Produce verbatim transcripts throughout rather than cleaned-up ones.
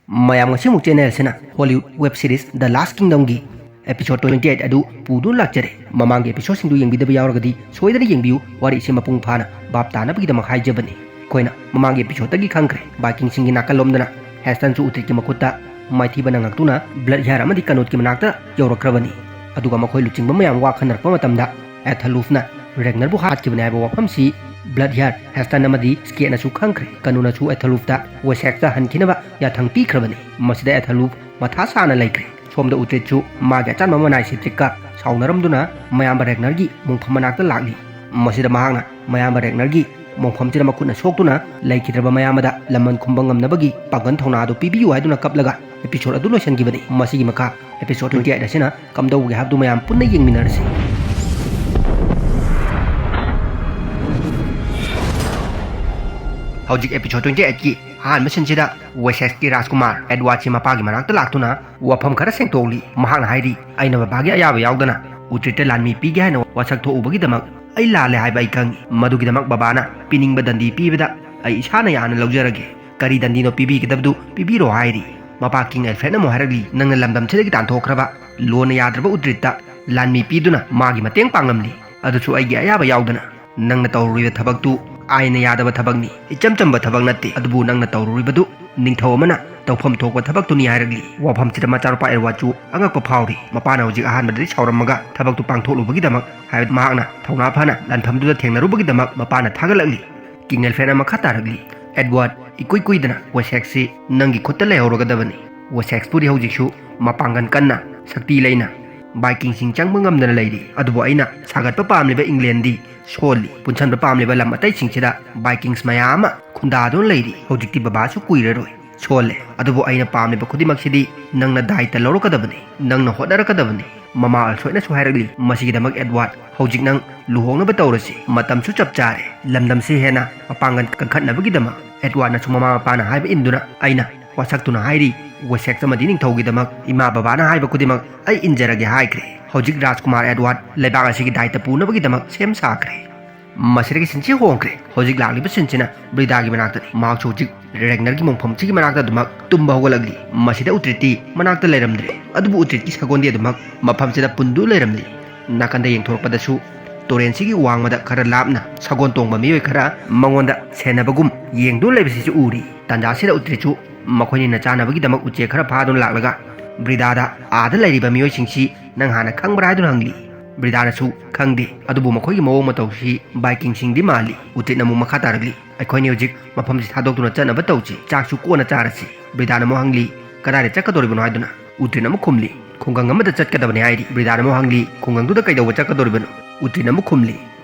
ꯃꯌꯥꯝ, ꯉꯁꯤꯃꯨꯛ ꯆꯦꯅꯦꯜ ꯑꯁꯤꯅ Hollywood web series The Last Kingdomꯒꯤ episode twenty eight ꯑꯗꯨ ꯄꯨꯗꯨꯅ ꯂꯥꯛꯆꯔꯦ꯫ ꯃꯃꯥꯡꯒꯤ episodeꯁꯤꯡꯗꯨ ꯌꯦꯡꯕꯤꯗꯕ ꯌꯥꯎꯔꯒꯗꯤ ꯁꯣꯏꯗꯅ ꯌꯦꯡꯕꯤꯌꯨ, ꯋꯥꯔꯤ ꯑꯁꯤ ꯃꯄꯨꯡ ꯐꯥꯅ ꯚꯥꯞ ꯇꯥꯅꯕꯒꯤꯗꯃꯛ ꯍꯥꯏꯖꯕꯅꯤ꯫ ꯑꯩꯈꯣꯏꯅ ꯃꯃꯥꯡꯒꯤ episodeꯇꯒꯤ ꯈꯪꯈ꯭ꯔꯦ, Vikingꯁꯤꯡꯒꯤ ꯅꯥꯀꯜꯂꯣꯝꯗꯅ Hastanꯁꯨ Uhtredꯀꯤ ꯃꯈꯨꯠꯇ ꯃꯥꯏꯊꯤꯕ ꯅꯪꯉꯛꯇꯨꯅ Bloodhair ꯑꯃꯗꯤ Knutꯀꯤ ꯃꯅꯥꯛꯇ ꯌꯧꯔꯛꯈ꯭ꯔꯕꯅꯤ꯫ ꯑꯗꯨꯒ ꯃꯈꯣꯏ ꯂꯨꯆꯤꯡꯕ ꯃꯌꯥꯝ ꯋꯥ ꯈꯟꯅꯔꯛꯄ ꯃꯇꯝꯗ Aethelwulfꯅ Ragnarꯕꯨ ꯍꯥꯠꯈꯤꯕꯅꯤ ꯍꯥꯏꯕ ꯋꯥꯐꯝꯁꯤ Bloodhair, Hastan ꯑꯃꯗꯤ Skadeꯅꯁꯨ ꯈꯪꯈ꯭ꯔꯦ꯫ Knutꯅꯁꯨ Aethelwulfꯇ Wessex ꯍꯟꯈꯤꯅꯕ ꯌꯥꯊꯪ ꯄꯤꯈ꯭ꯔꯕꯅꯤ꯫ ꯃꯁꯤꯗ Aethelwulf ꯃꯊꯥ ꯁꯥꯅ ꯂꯩꯈ꯭ꯔꯦ꯫ ꯁꯣꯝꯗ Uhtredꯁꯨ ꯃꯥꯒꯤ ꯑꯆꯥꯟꯕ ꯃꯅꯥꯏ Sihtricꯀ ꯁꯥꯎꯅꯔꯝꯗꯨꯅ ꯃꯌꯥꯝꯕ Ragnarꯒꯤ ꯃꯣꯡꯐꯝ ꯃꯅꯥꯛꯇ ꯂꯥꯛꯂꯤ꯫ ꯃꯁꯤꯗ ꯃꯍꯥꯛꯅ ꯃꯌꯥꯝꯕ Ragnarꯒꯤ ꯃꯣꯡꯐꯝꯁꯤꯗ ꯃꯈꯨꯠꯅ ꯁꯣꯛꯇꯨꯅ ꯂꯩꯈꯤꯗ꯭ꯔꯕ ꯃꯌꯥꯝꯕꯗ ꯂꯃꯟ ꯈꯨꯝꯕ ꯉꯝꯅꯕꯒꯤ ꯄꯥꯡꯒꯜ ꯊꯧꯅꯥ ꯑꯗꯨ ꯄꯤꯕꯤꯌꯨ ꯍꯥꯏꯗꯨꯅ ꯀꯞꯂꯒ episode ꯑꯗꯨ ꯂꯣꯏꯁꯤꯟꯈꯤꯕꯅꯤ꯫ ꯃꯁꯤꯒꯤ ꯃꯈꯥ episode twenty eight ꯑꯁꯤꯅ ꯀꯝꯗꯧꯕꯒꯦ ꯍꯥꯏꯕꯗꯨ ꯃꯌꯥꯝ ꯄꯨꯟꯅ ꯌꯦꯡꯃꯤꯟꯅꯔꯁꯤ꯫ ꯍꯧꯖꯤꯛ episode twenty eightꯀꯤ ꯑꯍꯥꯟꯕ sceneꯁꯤꯗ Wessexꯀꯤ ꯔꯥꯖꯀꯨꯃꯥꯔ Edwardꯁꯤ ꯃꯄꯥꯒꯤ ꯃꯅꯥꯛꯇ ꯂꯥꯛꯇꯨꯅ ꯋꯥꯐꯝ ꯈꯔ ꯁꯦꯡꯗꯣꯛꯂꯤ꯫ ꯃꯍꯥꯛꯅ ꯍꯥꯏꯔꯤ, "ꯑꯩꯅ ꯕꯕꯥꯒꯤ ꯑꯌꯥꯕ ꯌꯥꯎꯗꯅ Uhtredꯇ ꯂꯥꯟꯃꯤ ꯄꯤꯒꯦ ꯍꯥꯏꯅ ꯋꯥꯁꯛ ꯊꯣꯛꯎꯕꯒꯤꯗꯃꯛ ꯑꯩ ꯂꯥꯜꯂꯦ ꯍꯥꯏꯕ ꯑꯩ ꯈꯪꯏ꯫ ꯃꯗꯨꯒꯤꯗꯃꯛ ꯕꯕꯥꯅ ꯄꯤꯅꯤꯡꯕ ꯗꯟꯗꯤ ꯄꯤꯕꯗ ꯑꯩ ꯏꯁꯥꯅ ꯌꯥꯅ ꯂꯧꯖꯔꯒꯦ꯫ ꯀꯔꯤ ꯗꯟꯗꯤꯅꯣ ꯄꯤꯕꯤꯒꯗꯕꯗꯨ ꯄꯤꯕꯤꯔꯣ" ꯍꯥꯏꯔꯤ꯫ ꯃꯄꯥ King Alfredꯅ ꯑꯃꯨꯛ ꯍꯥꯏꯔꯛꯂꯤ, "ꯅꯪꯅ ꯂꯝꯗꯝꯁꯤꯗꯒꯤ ꯇꯥꯟꯊꯣꯛꯈ꯭ꯔꯕ, ꯂꯣꯟꯅ ꯌꯥꯗ꯭ꯔꯕ Uhtredꯇ ꯂꯥꯟꯃꯤ ꯄꯤꯗꯨꯅ ꯃꯥꯒꯤ ꯃꯇꯦꯡ ꯄꯥꯡꯂꯝꯂꯤ, ꯑꯗꯨꯁꯨ ꯑꯩꯒꯤ ꯑꯌꯥꯕ ꯌꯥꯎꯗꯅ꯫ ꯅꯪꯅ ꯇꯧꯔꯨꯔꯤꯕ ꯊꯕꯛꯇꯨ ꯑꯥꯏꯟꯅ ꯌꯥꯗꯕ ꯊꯕꯛꯅꯤ, ꯏꯆꯝ ꯆꯝꯕ ꯊꯕꯛ ꯅꯠꯇꯦ꯫ ꯑꯗꯨꯕꯨ ꯅꯪꯅ ꯇꯧꯔꯨꯔꯤꯕꯗꯨ ꯅꯤꯡꯊꯧ ꯑꯃꯅ ꯇꯧꯐꯝ ꯊꯣꯛꯄ ꯊꯕꯛꯇꯨꯅꯤ" ꯍꯥꯏꯔꯛꯂꯤ꯫ ꯋꯥꯐꯝꯁꯤꯗ ꯃꯆꯥꯅꯨꯄꯥ Edwardꯁꯨ ꯑꯉꯛꯄ ꯐꯥꯎꯔꯤ꯫ ꯃꯄꯥꯅ ꯍꯧꯖꯤꯛ ꯑꯍꯥꯟꯕꯗꯗꯤ ꯁꯥꯎꯔꯝꯃꯒ ꯊꯕꯛꯇꯨ ꯄꯥꯡꯊꯣꯛꯂꯨꯕꯒꯤꯗꯃꯛ, ꯍꯥꯏꯕꯗꯤ ꯃꯍꯥꯛꯅ ꯊꯧꯅꯥ ꯐꯅ ꯂꯥꯟꯐꯝꯗꯨꯗ ꯊꯦꯡꯅꯔꯨꯕꯒꯤꯗꯃꯛ ꯃꯄꯥꯅ ꯊꯥꯒꯠꯂꯛꯂꯤ꯫ King Alfredꯅ ꯃꯈꯥ ꯇꯥꯔꯛꯂꯤ, "Edward, ꯏꯀꯨꯏ ꯀꯨꯏꯗꯅ Wessexꯁꯤ ꯅꯪꯒꯤ ꯈꯨꯠꯇ ꯂꯩꯍꯧꯔꯒꯗꯕꯅꯤ꯫ Wessexꯄꯨꯗꯤ ꯍꯧꯖꯤꯛꯁꯨ ꯃꯄꯥꯡꯒꯜ ꯀꯟꯅ, ꯁꯛꯇꯤ ꯂꯩꯅ, Vikingꯁꯤꯡ ꯆꯪꯕ ꯉꯝꯗꯅ ꯂꯩꯔꯤ꯫ ꯑꯗꯨꯕꯨ ꯑꯩꯅ ꯁꯥꯒꯠꯄ ꯄꯥꯝꯂꯤꯕ Englandꯗꯤ ꯁꯣꯜꯂꯤ꯫ ꯄꯨꯟꯁꯟꯕ ꯄꯥꯝꯂꯤꯕ ꯂꯝ ꯑꯇꯩꯁꯤꯡꯁꯤꯗ Vikings ꯃꯌꯥꯝ ꯑꯃ ꯈꯨꯟꯗꯥꯗꯨꯅ ꯂꯩꯔꯤ꯫ ꯍꯧꯖꯤꯛꯇꯤ ꯕꯕꯥꯁꯨ ꯀꯨꯏꯔꯔꯣꯏ꯫ ꯁꯣꯜꯂꯦ꯫ ꯑꯗꯨꯕꯨ ꯑꯩꯅ ꯄꯥꯝꯂꯤꯕ ꯈꯨꯗꯤꯡꯃꯛꯁꯤꯗꯤ ꯅꯪꯅ ꯗꯥꯏꯇ ꯂꯧꯔꯛꯀꯗꯕꯅꯤ, ꯅꯪꯅ ꯍꯣꯠꯅꯔꯛꯀꯗꯕꯅꯤ꯫" ꯃꯃꯥ Alfredꯅꯁꯨ ꯍꯥꯏꯔꯛꯂꯤ, "ꯃꯁꯤꯒꯤꯗꯃꯛ Edward, ꯍꯧꯖꯤꯛ ꯅꯪ ꯂꯨꯍꯣꯡꯅꯕ ꯇꯧꯔꯁꯤ꯫ ꯃꯇꯝꯁꯨ ꯆꯞ ꯆꯥꯔꯦ꯫ ꯂꯝꯗꯝꯁꯤ ꯍꯦꯟꯅ ꯃꯄꯥꯡꯒꯜ ꯀꯟꯈꯠꯅꯕꯒꯤꯗꯃꯛ꯫" Edwardꯅꯁꯨ ꯃꯃꯥ ꯃꯄꯥꯅ ꯍꯥꯏꯕ ꯏꯟꯗꯨꯅ, ꯑꯩꯅ ꯋꯥꯁꯛꯇꯨꯅ ꯍꯥꯏꯔꯤ, "Wessex ꯑꯃꯗꯤ ꯅꯤꯡꯊꯧꯒꯤꯗꯃꯛ ꯏꯃꯥ ꯕꯕꯥꯅ ꯍꯥꯏꯕ ꯈꯨꯗꯤꯡꯃꯛ ꯑꯩ ꯏꯟꯖꯔꯒꯦ" ꯍꯥꯏꯈ꯭ꯔꯦ꯫ ꯍꯧꯖꯤꯛ ꯔꯥꯖꯀꯨꯃꯥꯔ Edward ꯂꯩꯕꯥꯛ ꯑꯁꯤꯒꯤ ꯗꯥꯏꯇ ꯄꯨꯅꯕꯒꯤꯗꯃꯛ ꯁꯦꯝ ꯁꯥꯈ꯭ꯔꯦ꯫ ꯃꯁꯤꯗꯒꯤ ꯁꯤꯟꯁꯤ ꯍꯣꯡꯈ꯭ꯔꯦ꯫ ꯍꯧꯖꯤꯛ ꯂꯥꯛꯂꯤꯕ ꯁꯤꯟꯁꯤꯅ ꯕ꯭ꯔꯤꯗꯥꯒꯤ ꯃꯅꯥꯛꯇꯅꯤ꯫ ꯃꯍꯥꯛꯁꯨ ꯍꯧꯖꯤꯛ ꯔꯦꯒꯅꯔꯒꯤ ꯃꯣꯡꯐꯝꯁꯤꯒꯤ ꯃꯅꯥꯛꯇ ꯑꯗꯨꯃꯛ ꯇꯨꯝꯕ ꯍꯧꯒꯠꯂꯛꯂꯤ꯫ ꯃꯁꯤꯗ ꯎꯇ꯭ꯔꯤꯠꯇꯤ ꯃꯅꯥꯛꯇ ꯂꯩꯔꯝꯗ꯭ꯔꯦ꯫ ꯑꯗꯨꯕꯨ ꯎꯇ꯭ꯔꯤꯠꯀꯤ ꯁꯒꯣꯜꯗꯤ ꯑꯗꯨꯃꯛ ꯃꯐꯝꯁꯤꯗ ꯄꯨꯟꯗꯨ ꯂꯩꯔꯝꯂꯤ꯫ ꯅꯥꯀꯟꯗ ꯌꯦꯡꯊꯣꯔꯛꯄꯗꯁꯨ ꯇꯨꯔꯦꯟꯁꯤꯒꯤ ꯋꯥꯡꯃꯗ ꯈꯔ ꯂꯥꯞꯅ ꯁꯒꯣꯜ ꯇꯣꯡꯕ ꯃꯤꯑꯣꯏ ꯈꯔ ꯃꯉꯣꯟꯗ ꯁꯦꯟꯅꯕꯒꯨꯝ ꯌꯦꯡꯗꯨ ꯂꯩꯕꯁꯤꯁꯨ ꯎꯔꯤ꯫ ꯇꯥꯟꯖꯥꯁꯤꯗ ꯎꯇ꯭ꯔꯤꯠꯁꯨ ꯃꯈꯣꯏꯅꯤꯅ ꯆꯥꯅꯕꯒꯤꯗꯃꯛ ꯎꯆꯦꯛ ꯈꯔ ꯐꯥꯗꯨꯅ ꯂꯥꯛꯂꯒ ꯕ꯭ꯔꯤꯗꯥꯗ "ꯑꯥꯗ ꯂꯩꯔꯤꯕ ꯃꯤꯑꯣꯏꯁꯤꯡꯁꯤ ꯅꯪ ꯍꯥꯟꯅ ꯈꯪꯕ꯭ꯔꯥ?" ꯍꯥꯏꯗꯨꯅ ꯍꯪꯂꯤ꯫ ꯕ꯭ꯔꯤꯗꯥꯅꯁꯨ "ꯈꯪꯗꯦ, ꯑꯗꯨꯕꯨ ꯃꯈꯣꯏꯒꯤ ꯃꯑꯣꯡ ꯃꯇꯧꯁꯤ ꯕꯥꯏꯀꯤꯡꯁꯤꯡꯗꯤ ꯃꯥꯜꯂꯤ꯫" ꯎꯇ꯭ꯔꯤꯠꯅ ꯑꯃꯨꯛ ꯃꯈꯥ ꯇꯥꯔꯛꯂꯤ, "ꯑꯩꯈꯣꯏꯅꯤ ꯍꯧꯖꯤꯛ ꯃꯐꯝꯁꯤ ꯊꯥꯗꯣꯛꯇꯨꯅ ꯆꯠꯅꯕ ꯇꯧꯁꯤ, ꯆꯥꯛꯁꯨ ꯀꯣꯟꯅ ꯆꯥꯔꯁꯤ꯫" ꯕ꯭ꯔꯤꯗꯥꯅ ꯑꯃꯨꯛ ꯍꯪꯂꯤ, "ꯀꯗꯥꯏꯗ ꯆꯠꯀꯗꯧꯔꯤꯕꯅꯣ?" ꯍꯥꯏꯗꯨꯅ꯫ ꯎꯇ꯭ꯔꯤꯠꯅ ꯑꯃꯨꯛ ꯈꯨꯝꯂꯤ, "ꯈꯨꯡꯒꯪ ꯑꯃꯗ ꯆꯠꯀꯗꯕꯅꯤ" ꯍꯥꯏꯔꯤ꯫ ꯕ꯭ꯔꯤꯗꯥꯅ ꯑꯃꯨꯛ ꯍꯪꯂꯤ, "ꯈꯨꯡꯒꯪꯗꯨꯗ ꯀꯩꯗꯧꯕ ꯆꯠꯀꯗꯧꯔꯤꯕꯅꯣ?" ꯎꯇ꯭ꯔꯤꯠꯅ ꯑꯃꯨꯛ ꯈꯨꯝꯂꯤ,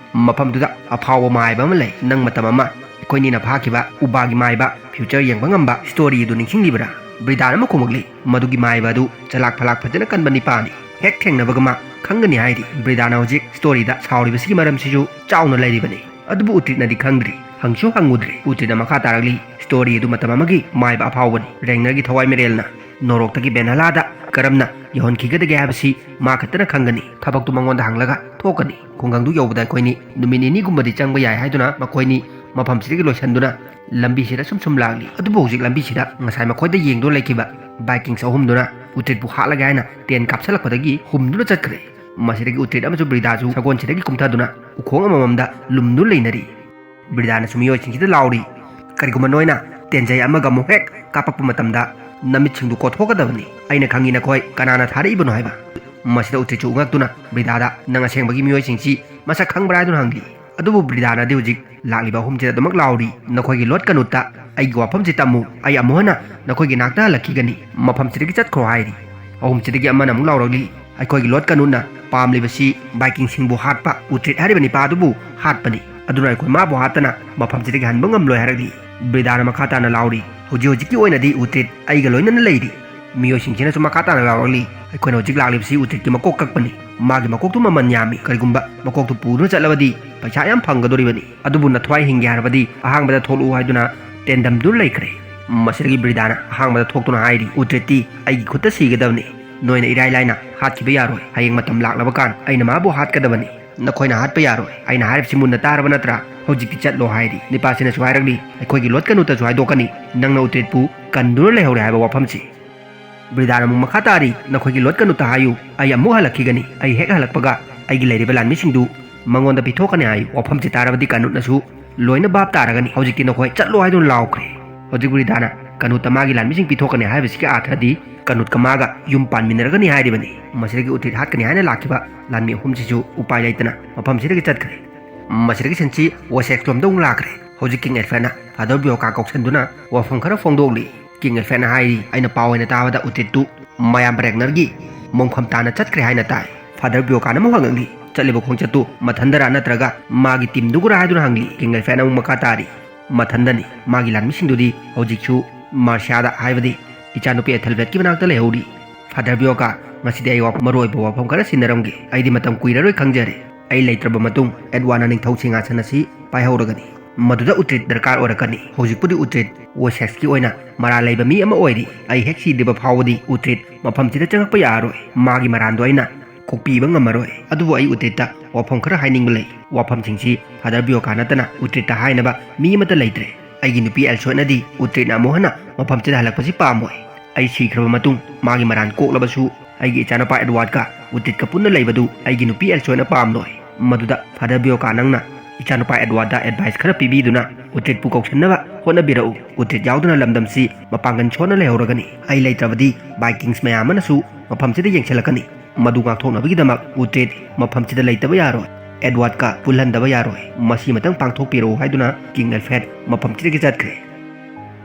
"ꯃꯐꯝꯗꯨꯗ ꯑꯐꯥꯎꯕ ꯃꯥꯏꯕ ꯑꯃ ꯂꯩ꯫ ꯅꯪ ꯃꯇꯝ ꯑꯃ ꯑꯩꯈꯣꯏꯅꯤꯅ ꯐꯥꯈꯤꯕ ꯎꯕꯥꯒꯤ ꯃꯥꯏꯕ, ꯐ꯭ꯌꯨꯆꯔ ꯌꯦꯡꯕ ꯉꯝꯕ ꯁ꯭ꯇꯣꯔꯤ ꯑꯗꯨ ꯅꯤꯡꯁꯤꯡꯂꯤꯕ꯭ꯔꯥ?" ꯕ꯭ꯔꯤꯗꯥꯅ ꯑꯃꯨꯛ ꯈꯨꯝꯃꯛꯂꯤ, "ꯃꯗꯨꯒꯤ ꯃꯥꯏꯕ ꯑꯗꯨ ꯆꯂꯥꯛ ꯐꯂꯥꯛ ꯐꯖꯅ ꯀꯟꯕ ꯅꯤꯄꯥꯅꯤ꯫ ꯍꯦꯛ ꯊꯦꯡꯅꯕꯒ ꯃꯥ ꯈꯪꯒꯅꯤ" ꯍꯥꯏꯔꯤ꯫ ꯕ꯭ꯔꯤꯗꯥꯅ ꯍꯧꯖꯤꯛ ꯁ꯭ꯇꯣꯔꯤꯗ ꯁꯥꯎꯔꯤꯕꯁꯤꯒꯤ ꯃꯔꯝꯁꯤꯁꯨ ꯆꯥꯎꯅ ꯂꯩꯔꯤꯕꯅꯤ꯫ ꯑꯗꯨꯕꯨ ꯎꯇ꯭ꯔꯤꯠꯅꯗꯤ ꯈꯪꯗ꯭ꯔꯤ, ꯍꯪꯁꯨ ꯍꯪꯉꯨꯗ꯭ꯔꯤ꯫ ꯎꯇ꯭ꯔꯤꯠꯅ ꯃꯈꯥ ꯇꯥꯔꯛꯂꯤ, "ꯁ꯭ꯇꯣꯔꯤ ꯑꯗꯨ ꯃꯇꯝ ꯑꯃꯒꯤ ꯃꯥꯏꯕ ꯑꯐꯥꯎꯕꯅꯤ꯫ ꯔꯦꯡꯅꯔꯒꯤ ꯊꯋꯥꯏ ꯃꯤꯔꯦꯜꯅ ꯅꯣꯔꯣꯛꯇꯒꯤ ꯕꯦꯟꯍꯂꯥꯗ ꯀꯔꯝꯅ ꯌꯧꯍꯟꯈꯤꯒꯗꯒꯦ ꯍꯥꯏꯕꯁꯤ ꯃꯥ ꯈꯛꯇꯅ ꯈꯪꯒꯅꯤ꯫ ꯊꯕꯛꯇꯨ ꯃꯉꯣꯟꯗ ꯍꯪꯂꯒ ꯊꯣꯛꯀꯅꯤ꯫ ꯈꯨꯡꯒꯪꯗꯨ ꯌꯧꯕꯗ ꯑꯩꯈꯣꯏꯅꯤ ꯅꯨꯃꯤꯠ ꯅꯤꯅꯤꯒꯨꯝꯕꯗꯤ ꯆꯪꯕ ꯌꯥꯏ" ꯍꯥꯏꯗꯨꯅ ꯃꯈꯣꯏꯅꯤ ꯃꯐꯝꯁꯤꯗꯒꯤ ꯂꯣꯏꯁꯤꯟꯗꯨꯅ ꯂꯝꯕꯤꯁꯤꯗ ꯁꯨꯝ ꯁꯨꯝ ꯂꯥꯛꯂꯤ꯫ ꯑꯗꯨꯕꯨ ꯍꯧꯖꯤꯛ ꯂꯝꯕꯤꯁꯤꯗ ꯉꯁꯥꯏ ꯃꯈꯣꯏꯗ ꯌꯦꯡꯗꯨꯅ ꯂꯩꯈꯤꯕ ꯕꯥꯏꯀꯤꯡꯁ ꯑꯍꯨꯝꯗꯨꯅ ꯎꯇ꯭ꯔꯤꯠꯄꯨ ꯍꯥꯠꯂꯒꯦ ꯍꯥꯏꯅ ꯇꯦꯟ ꯀꯥꯞꯁꯤꯜꯂꯛꯄꯗꯒꯤ ꯍꯨꯝꯗꯨꯅ ꯆꯠꯈ꯭ꯔꯦ꯫ ꯃꯁꯤꯗꯒꯤ ꯎꯇ꯭ꯔꯤꯠ ꯑꯃꯁꯨꯡ ꯕ꯭ꯔꯤꯗꯥꯁꯨ ꯁꯒꯣꯜꯁꯤꯗꯒꯤ ꯀꯨꯝꯊꯗꯨꯅ ꯎꯈꯣꯡ ꯑꯃꯃꯝꯗ ꯂꯨꯝꯗꯨꯅ ꯂꯩꯅꯔꯤ꯫ ꯕ꯭ꯔꯤꯗꯥꯅꯁꯨ ꯃꯤꯑꯣꯏꯁꯤꯡꯁꯤꯗ ꯂꯥꯎꯔꯤ, "ꯀꯔꯤꯒꯨꯝꯕ ꯅꯣꯏꯅ ꯇꯦꯟꯖꯩ ꯑꯃꯒ ꯑꯃꯨꯛ ꯍꯦꯛ ꯀꯥꯞꯄꯛꯄ ꯃꯇꯝꯗ ꯅꯃꯤꯠꯁꯤꯡꯗꯨ ꯀꯣꯠꯊꯣꯛꯀꯗꯕꯅꯤ꯫ ꯑꯩꯅ ꯈꯪꯉꯤ ꯅꯈꯣꯏ ꯀꯅꯥꯅ ꯊꯥꯔꯛꯏꯕꯅꯣ ꯍꯥꯏꯕ꯫" ꯃꯁꯤꯗ ꯎꯇ꯭ꯔꯤꯠꯁꯨ ꯉꯛꯇꯨꯅ ꯕ꯭ꯔꯤꯗꯥꯗ, "ꯅꯪ ꯑꯁꯦꯡꯕꯒꯤ ꯃꯤꯑꯣꯏꯁꯤꯡꯁꯤ ꯃꯁꯛ ꯈꯪꯕ꯭ꯔꯥ?" ꯍꯥꯏꯗꯨꯅ ꯍꯪꯂꯤ꯫ ꯑꯗꯨꯕꯨ ꯕ꯭ꯔꯤꯗꯥꯅꯗꯤ ꯍꯧꯖꯤꯛ ꯂꯥꯛꯂꯤꯕ ꯑꯍꯨꯝꯁꯤꯗ ꯑꯗꯨꯃꯛ ꯂꯥꯎꯔꯤ, "ꯅꯈꯣꯏꯒꯤ ꯂꯣꯠ ꯀꯅꯨꯠꯇ ꯑꯩꯒꯤ ꯋꯥꯐꯝꯁꯤ ꯇꯝꯃꯨ꯫ ꯑꯩ ꯑꯃꯨꯛ ꯍꯟꯅ ꯅꯈꯣꯏꯒꯤ ꯅꯥꯛꯇ ꯍꯜꯂꯛꯈꯤꯒꯅꯤ꯫ ꯃꯐꯝꯁꯤꯗꯒꯤ ꯆꯠꯈ꯭ꯔꯣ" ꯍꯥꯏꯔꯤ꯫ ꯑꯍꯨꯝꯁꯤꯗꯒꯤ ꯑꯃꯅ ꯑꯃꯨꯛ ꯂꯥꯎꯔꯛꯂꯤ, "ꯑꯩꯈꯣꯏꯒꯤ ꯂꯣꯠ ꯀꯅꯨꯠꯅ ꯄꯥꯝꯂꯤꯕꯁꯤ ꯕꯥꯏꯀꯤꯡꯁꯤꯡꯕꯨ ꯍꯥꯠꯄ, ꯎꯇ꯭ꯔꯤꯠ ꯍꯥꯏꯔꯤꯕ ꯅꯤꯄꯥ ꯑꯗꯨꯕꯨ ꯍꯥꯠꯄꯅꯤ꯫ ꯑꯗꯨꯅ ꯑꯩꯈꯣꯏ ꯃꯥꯕꯨ ꯍꯥꯠꯇꯅ ꯃꯐꯝꯁꯤꯗꯒꯤ ꯍꯟꯕ ꯉꯝꯂꯣꯏ" ꯍꯥꯏꯔꯛꯂꯤ꯫ ꯕ꯭ꯔꯤꯗꯥꯅ ꯃꯈꯥ ꯇꯥꯅ ꯂꯥꯎꯔꯤ, "ꯍꯧꯖꯤꯛ ꯍꯧꯖꯤꯛꯀꯤ ꯑꯣꯏꯅꯗꯤ ꯎꯇ꯭ꯔꯤꯠ ꯑꯩꯒ ꯂꯣꯏꯅꯅ ꯂꯩꯔꯤ꯫" ꯃꯤꯑꯣꯏꯁꯤꯡꯁꯤꯅꯁꯨ ꯃꯈꯥ ꯇꯥꯅ ꯂꯥꯎꯔꯛꯂꯤ, "ꯑꯩꯈꯣꯏꯅ ꯍꯧꯖꯤꯛ ꯂꯥꯛꯂꯤꯕꯁꯤ ꯎꯇ꯭ꯔꯤꯠꯀꯤ ꯃꯀꯣꯛ ꯀꯛꯄꯅꯤ꯫ ꯃꯥꯒꯤ ꯃꯀꯣꯛꯇꯨ ꯃꯃꯜ ꯌꯥꯝꯃꯤ꯫ ꯀꯔꯤꯒꯨꯝꯕ ꯃꯀꯣꯛꯇꯨ ꯄꯨꯗꯨꯅ ꯆꯠꯂꯕꯗꯤ ꯄꯩꯁꯥ ꯌꯥꯝ ꯐꯪꯒꯗꯧꯔꯤꯕꯅꯤ꯫ ꯑꯗꯨꯕꯨ ꯅꯊ꯭ꯋꯥꯏ ꯍꯤꯡꯒꯦ ꯍꯥꯏꯔꯕꯗꯤ ꯑꯍꯥꯡꯕꯗ ꯊꯣꯛꯂꯛꯎ" ꯍꯥꯏꯗꯨꯅ ꯇꯦꯟꯗꯝꯗꯨꯅ ꯂꯩꯈ꯭ꯔꯦ꯫ ꯃꯁꯤꯗꯒꯤ ꯕ꯭ꯔꯤꯗꯥꯅ ꯑꯍꯥꯡꯕꯗ ꯊꯣꯛꯇꯨꯅ ꯍꯥꯏꯔꯤ, "ꯎꯇ꯭ꯔꯤꯠꯇꯤ ꯑꯩꯒꯤ ꯈꯨꯠꯇ ꯁꯤꯒꯗꯕꯅꯤ꯫ ꯅꯣꯏꯅ ꯏꯔꯥꯏ ꯂꯥꯏꯅ ꯍꯥꯠꯈꯤꯕ ꯌꯥꯔꯣꯏ꯫ ꯍꯌꯦꯡ ꯃꯇꯝ ꯂꯥꯛꯂꯕ ꯀꯥꯟ ꯑꯩꯅ ꯃꯥꯕꯨ ꯍꯥꯠꯀꯗꯕꯅꯤ꯫ "ꯅꯈꯣꯏꯅ ꯍꯥꯠꯄ ꯌꯥꯔꯣꯏ, ꯑꯩꯅ ꯍꯥꯏꯔꯤꯕꯁꯤ ꯃꯨꯟꯅ ꯇꯥꯔꯕ ꯅꯠꯇ꯭ꯔꯥ? ꯍꯧꯖꯤꯛꯇꯤ ꯆꯠꯂꯣ" ꯍꯥꯏꯔꯤ꯫ ꯅꯤꯄꯥꯁꯤꯅꯁꯨ ꯍꯥꯏꯔꯛꯂꯤ, "ꯑꯩꯈꯣꯏꯒꯤ ꯂꯣꯠꯀꯅꯨꯇꯁꯨ ꯍꯥꯏꯗꯣꯛꯀꯅꯤ, ꯅꯪꯅ ꯎꯇ꯭ꯔꯤꯠꯄꯨ ꯀꯟꯗꯨꯅ ꯂꯩꯍꯧꯔꯦ ꯍꯥꯏꯕ ꯋꯥꯐꯝꯁꯤ"꯫ ꯕ꯭ꯔꯤꯗꯥꯅ ꯑꯃꯨꯛ ꯃꯈꯥ ꯇꯥꯔꯤ, "ꯅꯈꯣꯏꯒꯤ ꯂꯣꯠꯀꯅꯨꯇ ꯍꯥꯏꯌꯨ, ꯑꯩ ꯑꯃꯨꯛ ꯍꯜꯂꯛꯈꯤꯒꯅꯤ꯫ ꯑꯩ ꯍꯦꯛ ꯍꯜꯂꯛꯄꯒ ꯑꯩꯒꯤ ꯂꯩꯔꯤꯕ ꯂꯥꯟꯃꯤꯁꯤꯡꯗꯨ ꯃꯉꯣꯟꯗ ꯄꯤꯊꯣꯛꯀꯅꯤ" ꯍꯥꯏꯌꯨ꯫ ꯋꯥꯐꯝꯁꯤ ꯇꯥꯔꯕꯗꯤ ꯀꯥꯅꯨꯠꯅꯁꯨ ꯂꯣꯏꯅ ꯚꯥꯞ ꯇꯥꯔꯒꯅꯤ꯫ ꯍꯧꯖꯤꯛꯇꯤ ꯅꯈꯣꯏ ꯆꯠꯂꯣ ꯍꯥꯏꯗꯨꯅ ꯂꯥꯎꯈ꯭ꯔꯦ꯫ ꯍꯧꯖꯤꯛ ꯕ꯭ꯔꯤꯗꯥꯅ ꯀꯥꯅꯨꯠꯇ ꯃꯥꯒꯤ ꯂꯥꯟꯃꯤꯁꯤꯡ ꯄꯤꯊꯣꯛꯀꯅꯤ ꯍꯥꯏꯕꯁꯤꯒꯤ ꯑꯥꯊ꯭ꯔꯗꯤ ꯀꯥꯅꯨꯠꯀ ꯃꯥꯒ ꯌꯨꯝ ꯄꯥꯟꯃꯤꯟꯅꯔꯒꯅꯤ ꯍꯥꯏꯔꯤꯕꯅꯤ꯫ ꯃꯁꯤꯗꯒꯤ ꯎꯇ꯭ꯔꯤꯠ ꯍꯥꯠꯀꯅꯤ ꯍꯥꯏꯅ ꯂꯥꯛꯈꯤꯕ ꯂꯥꯟꯃꯤ ꯑꯍꯨꯝꯁꯤꯁꯨ ꯎꯄꯥꯏ ꯂꯩꯇꯅ ꯃꯐꯝꯁꯤꯗꯒꯤ ꯆꯠꯈ꯭ꯔꯦ꯫ ꯃꯁꯤꯗꯒꯤ ꯁꯤꯟꯁꯤ ꯋꯦꯁꯦꯛꯁꯂꯣꯝꯗ ꯑꯃꯨꯛ ꯂꯥꯛꯈ꯭ꯔꯦ꯫ ꯍꯧꯖꯤꯛ ꯀꯤꯡ ꯑꯦꯜꯐ꯭ꯔꯦꯗꯅ ꯐꯥꯗꯔ ꯕꯤꯌꯣꯀꯥ ꯀꯧꯁꯟꯗꯨꯅ ꯋꯥꯐꯝ ꯈꯔ ꯐꯣꯡꯗꯣꯛꯂꯤ꯫ ꯀꯤꯡ ꯑꯦꯜꯐ꯭ꯔꯦꯗꯅ ꯍꯥꯏꯔꯤ, "ꯑꯩꯅ ꯄꯥꯎ ꯑꯣꯏꯅ ꯇꯥꯕꯗ ꯎꯇ꯭ꯔꯤꯠꯇꯨ ꯃꯌꯥꯝ ꯔꯦꯒꯅꯔꯒꯤ ꯃꯣꯡꯐꯝ ꯇꯥꯅ ꯆꯠꯈ꯭ꯔꯦ ꯍꯥꯏꯅ ꯇꯥꯏ"꯫ ꯐꯥꯗꯔ ꯕꯤꯌꯣꯀꯥꯅ ꯑꯃꯨꯛ ꯍꯪꯉꯛꯂꯤ, "ꯆꯠꯂꯤꯕ ꯈꯣꯡꯆꯠꯇꯨ ꯃꯊꯟꯗꯔꯥ ꯅꯠꯇ꯭ꯔꯒ ꯃꯥꯒꯤ ꯇꯤꯝꯗꯨꯒꯔꯥ?" ꯍꯥꯏꯗꯨꯅ ꯍꯪꯂꯤ꯫ ꯀꯤꯡ ꯑꯦꯜꯐ꯭ꯔꯦꯗꯅ ꯑꯃꯨꯛ ꯃꯈꯥ ꯇꯥꯔꯤ, "ꯃꯊꯟꯗꯅꯤ꯫ ꯃꯥꯒꯤ ꯂꯥꯟꯃꯤꯁꯤꯡꯗꯨꯗꯤ ꯍꯧꯖꯤꯛꯁꯨ ꯃꯥꯔꯁꯤꯌꯥꯗ, ꯍꯥꯏꯕꯗꯤ ꯏꯆꯥꯅꯨꯄꯤ ꯑꯦꯊꯦꯜꯕꯦꯠꯀꯤ ꯃꯅꯥꯛꯇ ꯂꯩꯍꯧꯔꯤ꯫ ꯐꯥꯗꯔ ꯕꯤꯌꯣꯀꯥ, ꯉꯁꯤꯗꯤ ꯑꯩ ꯋꯥ-, ꯃꯔꯨ ꯑꯣꯏꯕ ꯋꯥꯐꯝ ꯈꯔ ꯁꯤꯟꯅꯔꯝꯒꯦ꯫ ꯑꯩꯗꯤ ꯃꯇꯝ ꯀꯨꯏꯔꯔꯣꯏ ꯈꯪꯖꯔꯦ꯫ ꯑꯩ ꯂꯩꯇ꯭ꯔꯕ ꯃꯇꯨꯡ ꯑꯦꯗꯋꯥꯔꯗꯅ ꯅꯤꯡꯊꯧ ꯁꯤꯡꯍꯥꯁꯟ ꯑꯁꯤ ꯄꯥꯏꯍꯧꯔꯒꯅꯤ꯫ ꯃꯗꯨꯗ ꯎꯇ꯭ꯔꯤꯠ ꯗꯔꯀꯥꯔ ꯑꯣꯏꯔꯛꯀꯅꯤ꯫ ꯍꯧꯖꯤꯛꯄꯨꯗꯤ ꯎꯇ꯭ꯔꯤꯠ ꯋꯦꯁꯦꯛꯁꯀꯤ ꯑꯣꯏꯅ ꯃꯔꯥꯜ ꯂꯩꯕ ꯃꯤ ꯑꯃ ꯑꯣꯏꯔꯤ꯫ ꯑꯩ ꯍꯦꯛ ꯁꯤꯗ꯭ꯔꯤꯕ ꯐꯥꯎꯕꯗꯤ ꯎꯇ꯭ꯔꯤꯠ ꯃꯐꯝꯁꯤꯗ ꯆꯪꯉꯛꯄ ꯌꯥꯔꯔꯣꯏ꯫ ꯃꯥꯒꯤ ꯃꯔꯥꯟꯗꯣ ꯑꯩꯅ ꯀꯣꯛꯄꯤꯕ ꯉꯝꯃꯔꯣꯏ꯫ ꯑꯗꯨꯕꯨ ꯑꯩ ꯎꯇ꯭ꯔꯤꯠꯇ ꯋꯥꯐꯝ ꯈꯔ ꯍꯥꯏꯅꯤꯡꯕ ꯂꯩ꯫ ꯋꯥꯐꯝꯁꯤꯡꯁꯤ ꯐꯥꯗꯔ ꯕꯤꯌꯣꯀꯥ ꯅꯠꯇꯅ ꯎꯇ꯭ꯔꯤꯠꯇ ꯍꯥꯏꯅꯕ ꯃꯤ ꯑꯃꯠꯇ ꯂꯩꯇ꯭ꯔꯦ꯫ ꯑꯩꯒꯤ ꯅꯨꯄꯤ ꯑꯦꯜꯁꯣꯏꯅꯗꯤ ꯎꯇ꯭ꯔꯤꯠꯅ ꯑꯃꯨꯛ ꯍꯟꯅ ꯃꯐꯝꯁꯤꯗ ꯍꯜꯂꯛꯄꯁꯤ ꯄꯥꯝꯃꯣꯏ꯫ ꯑꯩ ꯁꯤꯈ꯭ꯔꯕ ꯃꯇꯨꯡ ꯃꯥꯒꯤ ꯃꯔꯥꯟ ꯀꯣꯛꯂꯕꯁꯨ ꯑꯩꯒꯤ ꯏꯆꯥꯅꯨꯄꯥ ꯑꯦꯗꯋꯥꯔꯗꯀ ꯎꯇ꯭ꯔꯤꯠꯀ ꯄꯨꯟꯅ ꯂꯩꯕꯗꯨ ꯑꯩꯒꯤ ꯅꯨꯄꯤ ꯑꯦꯜꯁꯣꯏꯅ ꯄꯥꯝꯂꯣꯏ꯫ ꯃꯗꯨꯗ ꯐꯥꯗꯔ ꯕꯤꯌꯣꯀꯥ, ꯅꯪꯅ ꯏꯆꯥꯅꯨꯄꯥ ꯑꯦꯗꯋꯥꯔꯗꯇ ꯑꯦꯗꯚꯥꯏꯁ ꯈꯔ ꯄꯤꯕꯤꯗꯨꯅ ꯎꯇ꯭ꯔꯤꯠꯄꯨ ꯀꯧꯁꯟꯅꯕ ꯍꯣꯠꯅꯕꯤꯔꯛꯎ꯫ ꯎꯇ꯭ꯔꯤꯠ ꯌꯥꯎꯗꯅ ꯂꯝꯗꯝꯁꯤ ꯃꯄꯥꯡꯒꯜ ꯁꯣꯟꯅ ꯂꯩꯍꯧꯔꯒꯅꯤ꯫ ꯑꯩ ꯂꯩꯇ꯭ꯔꯕꯗꯤ ꯚꯥꯏꯀꯤꯡꯁ ꯃꯌꯥꯝ ꯑꯃꯅꯁꯨ ꯃꯐꯝꯁꯤꯗ ꯌꯦꯡꯁꯤꯜꯂꯛꯀꯅꯤ꯫ ꯃꯗꯨ ꯉꯥꯛꯊꯣꯛꯅꯕꯒꯤꯗꯃꯛ ꯎꯇ꯭ꯔꯤꯠ ꯃꯐꯝꯁꯤꯗ ꯂꯩꯇꯕ ꯌꯥꯔꯣꯏ꯫ ꯑꯦꯗꯋꯥꯔꯗꯀ ꯄꯨꯜꯍꯟꯗꯕ ꯌꯥꯔꯣꯏ꯫ ꯃꯁꯤꯃꯇꯪ ꯄꯥꯡꯊꯣꯛꯄꯤꯔꯛꯎ" ꯍꯥꯏꯗꯨꯅ ꯀꯤꯡ ꯑꯦꯜꯐ꯭ꯔꯦꯗ ꯃꯐꯝꯁꯤꯗꯒꯤ ꯆꯠꯈ꯭ꯔꯦ꯫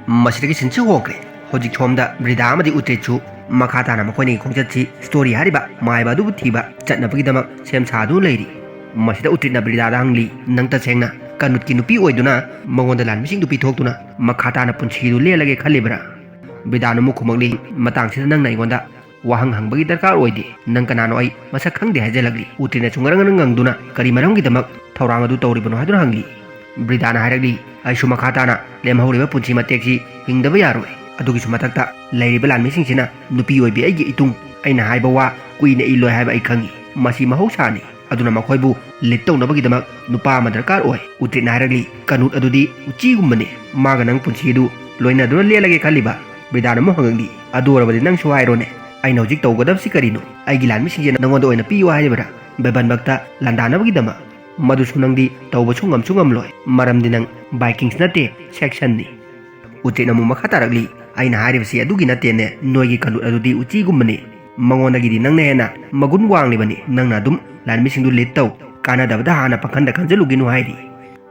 ꯃꯁꯤꯗꯒꯤ ꯁꯤꯟꯁꯤ ꯍꯣꯡꯈ꯭ꯔꯦ꯫ ꯍꯧꯖꯤꯛ ꯁꯣꯝꯗ ꯕ꯭ꯔꯤꯗꯥ ꯑꯃꯗꯤ ꯎꯇ꯭ꯔꯤꯠꯁꯨ ꯃꯈꯥ ꯇꯥꯅ ꯃꯈꯣꯏꯅꯤꯒꯤ ꯈꯣꯡꯆꯠꯁꯤ, ꯁ꯭ꯇꯣꯔꯤ ꯍꯥꯏꯔꯤꯕ ꯃꯥꯏꯕ ꯑꯗꯨꯕꯨ ꯊꯤꯕ ꯆꯠꯅꯕꯒꯤꯗꯃꯛ ꯁꯦꯝ ꯁꯥꯗꯨꯅ ꯂꯩꯔꯤ꯫ ꯃꯁꯤꯗ ꯎꯇ꯭ꯔꯤꯠꯅ ꯕ꯭ꯔꯤꯗꯥꯗ ꯍꯪꯂꯤ, "ꯅꯪ ꯇꯁꯦꯡꯅ ꯀꯥꯅꯨꯠꯀꯤ ꯅꯨꯄꯤ ꯑꯣꯏꯗꯨꯅ ꯃꯉꯣꯟꯗ ꯂꯥꯟꯃꯤꯁꯤꯡꯗꯨ ꯄꯤꯊꯣꯛꯇꯨꯅ ꯃꯈꯥ ꯇꯥꯅ ꯄꯨꯟꯁꯤꯗꯨ ꯂꯦꯜꯂꯒꯦ ꯈꯜꯂꯤꯕ꯭ꯔꯥ?" ꯕ꯭ꯔꯤꯗꯥꯅ ꯑꯃꯨꯛ ꯈꯨꯝꯃꯛꯂꯤ, "ꯃꯇꯥꯡꯁꯤꯗ ꯅꯪꯅ ꯑꯩꯉꯣꯟꯗ ꯋꯥꯍꯪ ꯍꯪꯕꯒꯤ ꯗꯔꯀꯥꯔ ꯑꯣꯏꯗꯦ꯫ ꯅꯪ ꯀꯅꯥꯅꯣ ꯑꯩ ꯃꯁꯛ ꯈꯪꯗꯦ" ꯍꯥꯏꯖꯜꯂꯛꯂꯤ꯫ ꯎꯇ꯭ꯔꯤꯠꯅꯁꯨ ꯉꯔꯪ ꯉꯔꯪ ꯉꯪꯗꯨꯅ, "ꯀꯔꯤ ꯃꯔꯝꯒꯤꯗꯃꯛ ꯊꯧꯔꯥꯡ ꯑꯗꯨ ꯇꯧꯔꯤꯕꯅꯣ?" ꯍꯥꯏꯗꯨꯅ ꯍꯪꯂꯤ꯫ ꯕ꯭ꯔꯤꯗꯥꯅ ꯍꯥꯏꯔꯛꯂꯤ, "ꯑꯩꯁꯨ ꯃꯈꯥ ꯇꯥꯅ ꯂꯦꯝꯍꯧꯔꯤꯕ ꯄꯨꯟꯁꯤ ꯃꯇꯦꯛꯁꯤ ꯍꯤꯡꯗꯕ ꯌꯥꯔꯣꯏ꯫ ꯑꯗꯨꯒꯤꯁꯨ ꯃꯊꯛꯇ ꯂꯩꯔꯤꯕ ꯂꯥꯟꯃꯤꯁꯤꯡꯁꯤꯅ ꯅꯨꯄꯤ ꯑꯣꯏꯕꯤ ꯑꯩꯒꯤ ꯏꯇꯨꯡ, ꯑꯩꯅ ꯍꯥꯏꯕ ꯋꯥ ꯀꯨꯏꯅ ꯏꯜꯂꯣꯏ ꯍꯥꯏꯕ ꯑꯩ ꯈꯪꯏ꯫ ꯃꯁꯤ ꯃꯍꯧꯁꯥꯅꯤ꯫ ꯑꯗꯨꯅ ꯃꯈꯣꯏꯕꯨ ꯂꯤꯗ ꯇꯧꯅꯕꯒꯤꯗꯃꯛ ꯅꯨꯄꯥ ꯑꯃ ꯗꯔꯀꯥꯔ ꯑꯣꯏ꯫ ꯎꯇ꯭ꯔꯤꯠꯅ ꯍꯥꯏꯔꯛꯂꯤ, "ꯀꯅꯨꯠ ꯑꯗꯨꯗꯤ ꯎꯆꯤꯒꯨꯝꯕꯅꯤ꯫ ꯃꯥꯒ ꯅꯪ ꯄꯨꯟꯁꯤ ꯑꯗꯨ ꯂꯣꯏꯅꯗꯨꯅ ꯂꯦꯜꯂꯒꯦ ꯈꯜꯂꯤꯕ?" ꯕ꯭ꯔꯤꯗꯥꯅ ꯑꯃꯨꯛ ꯍꯪꯉꯛꯂꯤ, "ꯑꯗꯨ ꯑꯣꯏꯔꯕꯗꯤ ꯅꯪꯁꯨ ꯍꯥꯏꯔꯣꯅꯦ, ꯑꯩꯅ ꯍꯧꯖꯤꯛ ꯇꯧꯒꯗꯕꯁꯤ ꯀꯔꯤꯅꯣ? ꯑꯩꯒꯤ ꯂꯥꯟꯃꯤꯁꯤꯡꯁꯦ ꯅꯪꯉꯣꯟꯗ ꯑꯣꯏꯅ ꯄꯤꯌꯨ ꯍꯥꯏꯔꯤꯕ꯭ꯔꯥ? ꯕꯦꯕꯟꯕꯛꯇ ꯂꯥꯟꯗꯥꯅꯕꯒꯤꯗꯃꯛ? ꯃꯗꯨꯁꯨ ꯅꯪꯗꯤ ꯇꯧꯕꯁꯨ ꯉꯝꯁꯨ ꯉꯝꯂꯣꯏ, ꯃꯔꯝꯗꯤ ꯅꯪ ꯕꯥꯏꯀꯤꯡꯁ ꯅꯠꯇꯦ, ꯁꯦꯛꯁꯟꯅꯤ꯫" ꯎꯇ꯭ꯔꯤꯠꯅ ꯑꯃꯨꯛ ꯃꯈꯥ ꯇꯥꯔꯛꯂꯤ, "ꯑꯩꯅ ꯍꯥꯏꯔꯤꯕꯁꯤ ꯑꯗꯨꯒꯤ ꯅꯠꯇꯦꯅꯦ, ꯅꯣꯏꯒꯤ ꯀꯅꯨꯠ ꯑꯗꯨꯗꯤ ꯎꯆꯤꯒꯨꯝꯕꯅꯤ꯫ ꯃꯉꯣꯟꯗꯒꯤꯗꯤ ꯅꯪꯅ ꯍꯦꯟꯅ ꯃꯒꯨꯟ ꯋꯥꯡꯂꯤꯕꯅꯤ꯫ ꯅꯪꯅ ꯑꯗꯨꯝ ꯂꯥꯟꯃꯤꯁꯤꯡꯗꯨ ꯂꯤꯗ ꯇꯧ, ꯀꯥꯟꯅꯗꯕꯗ ꯍꯥꯟꯅ ꯄꯥꯡꯈꯟꯗ ꯈꯟꯖꯜꯂꯨꯒꯤꯅꯨ" ꯍꯥꯏꯔꯤ꯫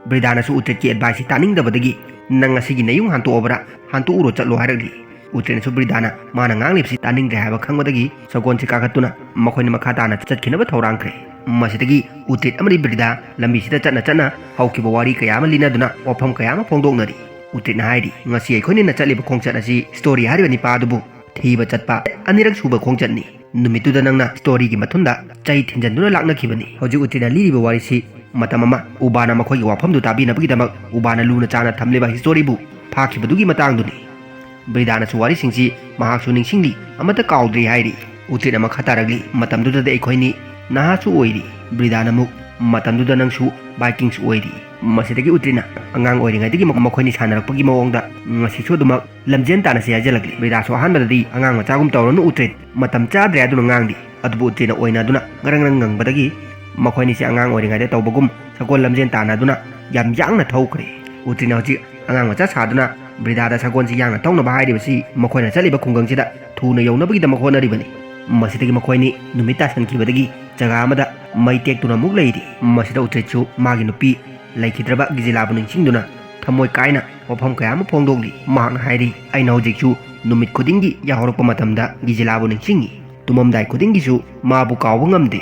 ꯕ꯭ꯔꯤꯗꯥꯅꯁꯨ ꯎꯇ꯭ꯔꯤꯠꯀꯤ ꯑꯦꯗꯚꯥꯏꯁꯁꯤ ꯇꯥꯅꯤꯡꯗꯕꯗꯒꯤ, "ꯅꯪ ꯉꯁꯤꯒꯤ ꯅꯌꯨꯝ ꯍꯟꯇꯣꯛꯑꯕ꯭ꯔꯥ? ꯍꯟꯇꯣꯛꯎꯔꯣ ꯆꯠꯂꯣ" ꯍꯥꯏꯔꯛꯂꯤ꯫ ꯎꯇ꯭ꯔꯤꯠꯅꯁꯨ ꯕ꯭ꯔꯤꯗꯥꯅ ꯃꯥꯅ ꯉꯥꯡꯂꯤꯕꯁꯤ ꯇꯥꯅꯤꯡꯗ꯭ꯔꯦ ꯍꯥꯏꯕ ꯈꯪꯕꯗꯒꯤ ꯁꯒꯣꯜꯁꯤ ꯀꯥꯈꯠꯇꯨꯅ ꯃꯈꯣꯏꯅ ꯃꯈꯥ ꯇꯥꯅ ꯆꯠꯈꯤꯅꯕ ꯊꯧꯔꯥꯡꯈ꯭ꯔꯦ꯫ ꯃꯁꯤꯗꯒꯤ ꯎꯇ꯭ꯔꯤꯠ ꯑꯃꯗꯤ ꯕ꯭ꯔꯤꯗꯥ ꯂꯝꯕꯤꯁꯤꯗ ꯆꯠꯅ ꯆꯠꯅ ꯍꯧꯈꯤꯕ ꯋꯥꯔꯤ ꯀꯌꯥ ꯑꯃ ꯂꯤꯅꯗꯨꯅ ꯋꯥꯐꯝ ꯀꯌꯥ ꯑꯃ ꯐꯣꯡꯗꯣꯛꯅꯔꯤ꯫ ꯎꯇ꯭ꯔꯤꯠꯅ ꯍꯥꯏꯔꯤ, "ꯉꯁꯤ ꯑꯩꯈꯣꯏꯅ ꯆꯠꯂꯤꯕ ꯈꯣꯡꯆꯠ ꯑꯁꯤ ꯁ꯭ꯇꯣꯔꯤ ꯍꯥꯏꯔꯤꯕ ꯅꯤꯄꯥ ꯑꯗꯨꯕꯨ ꯊꯤꯕ ꯆꯠꯄ ꯑꯅꯤꯔꯛ ꯁꯨꯕ ꯈꯣꯡꯆꯠꯅꯤ꯫ ꯅꯨꯃꯤꯠꯇꯨꯗ ꯅꯪꯅ ꯁ꯭ꯇꯣꯔꯤꯒꯤ ꯃꯊꯨꯟꯗ ꯆꯩ ꯊꯤꯟꯖꯟꯗꯨꯅ ꯂꯥꯛꯅꯈꯤꯕꯅꯤ꯫" ꯍꯧꯖꯤꯛ ꯎꯇ꯭ꯔꯤꯠꯅ ꯂꯤꯔꯤꯕ ꯋꯥꯔꯤꯁꯤ ꯃꯇꯝ ꯑꯃ ꯎꯕꯥꯅ ꯃꯈꯣꯏꯒꯤ ꯋꯥꯐꯝꯗꯨ ꯇꯥꯕꯤꯅꯕꯒꯤꯗꯃꯛ ꯎꯕꯥꯅ ꯂꯨꯅ ꯆꯥꯅ ꯊꯝꯂꯤꯕ ꯍꯤꯁꯇꯣꯔꯤꯕꯨ ꯐꯥꯈꯤꯕꯗꯨꯒꯤ ꯃꯇꯥꯡꯗꯨꯅꯤ꯫ ꯕ꯭ꯔꯤꯗꯥꯅꯁꯨ ꯋꯥꯔꯤꯁꯤꯡꯁꯤ ꯃꯍꯥꯛꯁꯨ ꯅꯤꯡꯁꯤꯡꯂꯤ, ꯑꯃꯠꯇ ꯀꯥꯎꯗ꯭ꯔꯤ ꯍꯥꯏꯔꯤ꯫ ꯎꯇ꯭ꯔꯤꯠꯅ ꯃꯈꯥ ꯇꯥꯔꯛꯂꯤ, "ꯃꯇꯝꯗꯨꯗꯗꯤ ꯑꯩꯈꯣꯏꯅꯤ ꯅꯍꯥꯁꯨ ꯑꯣꯏꯔꯤ꯫ ꯕ꯭ꯔꯤꯗꯥꯅ ꯑꯃꯨꯛ, ꯃꯇꯝꯗꯨꯗ ꯅꯪꯁꯨ ꯕꯥꯏꯀꯤꯡꯁꯨ ꯑꯣꯏꯔꯤ꯫" ꯃꯁꯤꯗꯒꯤ ꯎꯇ꯭ꯔꯤꯠꯅ ꯑꯉꯥꯡ ꯑꯣꯏꯔꯤꯉꯩꯗꯒꯤ ꯃꯈꯣꯏꯅꯤ ꯁꯥꯟꯅꯔꯛꯄꯒꯤ ꯃꯑꯣꯡꯗ ꯉꯁꯤꯁꯨ ꯑꯗꯨꯃꯛ ꯂꯝꯖꯦꯟ ꯇꯥꯟꯅꯁꯤ ꯍꯥꯏꯖꯜꯂꯛꯂꯤ꯫ ꯕ꯭ꯔꯤꯗꯥꯁꯨ ꯑꯍꯥꯟꯕꯗꯗꯤ, "ꯑꯉꯥꯡ ꯃꯆꯥꯒꯨꯝ ꯇꯧꯔꯅꯨ ꯎꯇ꯭ꯔꯤꯠ, ꯃꯇꯝ ꯆꯥꯗ꯭ꯔꯦ" ꯑꯗꯨꯅ ꯉꯥꯡꯂꯤ꯫ ꯑꯗꯨꯕꯨ ꯎꯇ꯭ꯔꯤꯠꯅ ꯑꯣꯏꯅꯗꯨꯅ ꯉꯔꯪ ꯉꯔꯪ ꯉꯪꯕꯗꯒꯤ ꯃꯈꯣꯏꯅꯤꯁꯦ ꯑꯉꯥꯡ ꯑꯣꯏꯔꯤꯉꯩꯗ ꯇꯧꯕꯒꯨꯝ ꯁꯒꯣꯜ ꯂꯝꯖꯦꯟ ꯇꯥꯟꯅꯗꯨꯅ ꯌꯥꯝ ꯌꯥꯡꯅ ꯊꯧꯈ꯭ꯔꯦ꯫ ꯎꯇ꯭ꯔꯤꯠꯅ ꯍꯧꯖꯤꯛ ꯑꯉꯥꯡ ꯃꯆꯥ ꯁꯥꯗꯨꯅ ꯕ꯭ꯔꯤꯗꯥꯗ ꯁꯒꯣꯜꯁꯤ ꯌꯥꯡꯅ ꯊꯧꯅꯕ ꯍꯥꯏꯔꯤꯕꯁꯤ ꯃꯈꯣꯏꯅ ꯆꯠꯂꯤꯕ ꯈꯨꯡꯒꯪꯁꯤꯗ ꯊꯨꯅ ꯌꯧꯅꯕꯒꯤꯗꯃꯛ ꯍꯣꯠꯅꯔꯤꯕꯅꯤ꯫ ꯃꯁꯤꯗꯒꯤ ꯃꯈꯣꯏꯅꯤ ꯅꯨꯃꯤꯠ ꯇꯥꯁꯟꯈꯤꯕꯗꯒꯤ ꯖꯒꯥ ꯑꯃꯗ ꯃꯩ ꯇꯦꯛꯇꯨꯅ ꯑꯃꯨꯛ ꯂꯩꯔꯤ꯫ ꯃꯁꯤꯗ ꯎꯇ꯭ꯔꯤꯠꯁꯨ ꯃꯥꯒꯤ ꯅꯨꯄꯤ ꯂꯩꯈꯤꯗ꯭ꯔꯕ ꯒꯤꯖꯤꯂꯥꯕꯨ ꯅꯤꯡꯁꯤꯡꯗꯨꯅ ꯊꯃꯣꯏ ꯀꯥꯏꯅ ꯋꯥꯐꯝ ꯀꯌꯥ ꯑꯃ ꯐꯣꯡꯗꯣꯛꯂꯤ꯫ ꯃꯍꯥꯛꯅ ꯍꯥꯏꯔꯤ, "ꯑꯩꯅ ꯍꯧꯖꯤꯛꯁꯨ ꯅꯨꯃꯤꯠ ꯈꯨꯗꯤꯡꯒꯤ ꯌꯥꯍꯧꯔꯛꯄ ꯃꯇꯝꯗ ꯒꯤꯖꯤꯂꯥꯕꯨ ꯅꯤꯡꯁꯤꯡꯏ꯫ ꯇꯨꯝꯃꯝꯗꯥꯏ ꯈꯨꯗꯤꯡꯒꯤꯁꯨ ꯃꯥꯕꯨ ꯀꯥꯎꯕ ꯉꯝꯗꯦ꯫"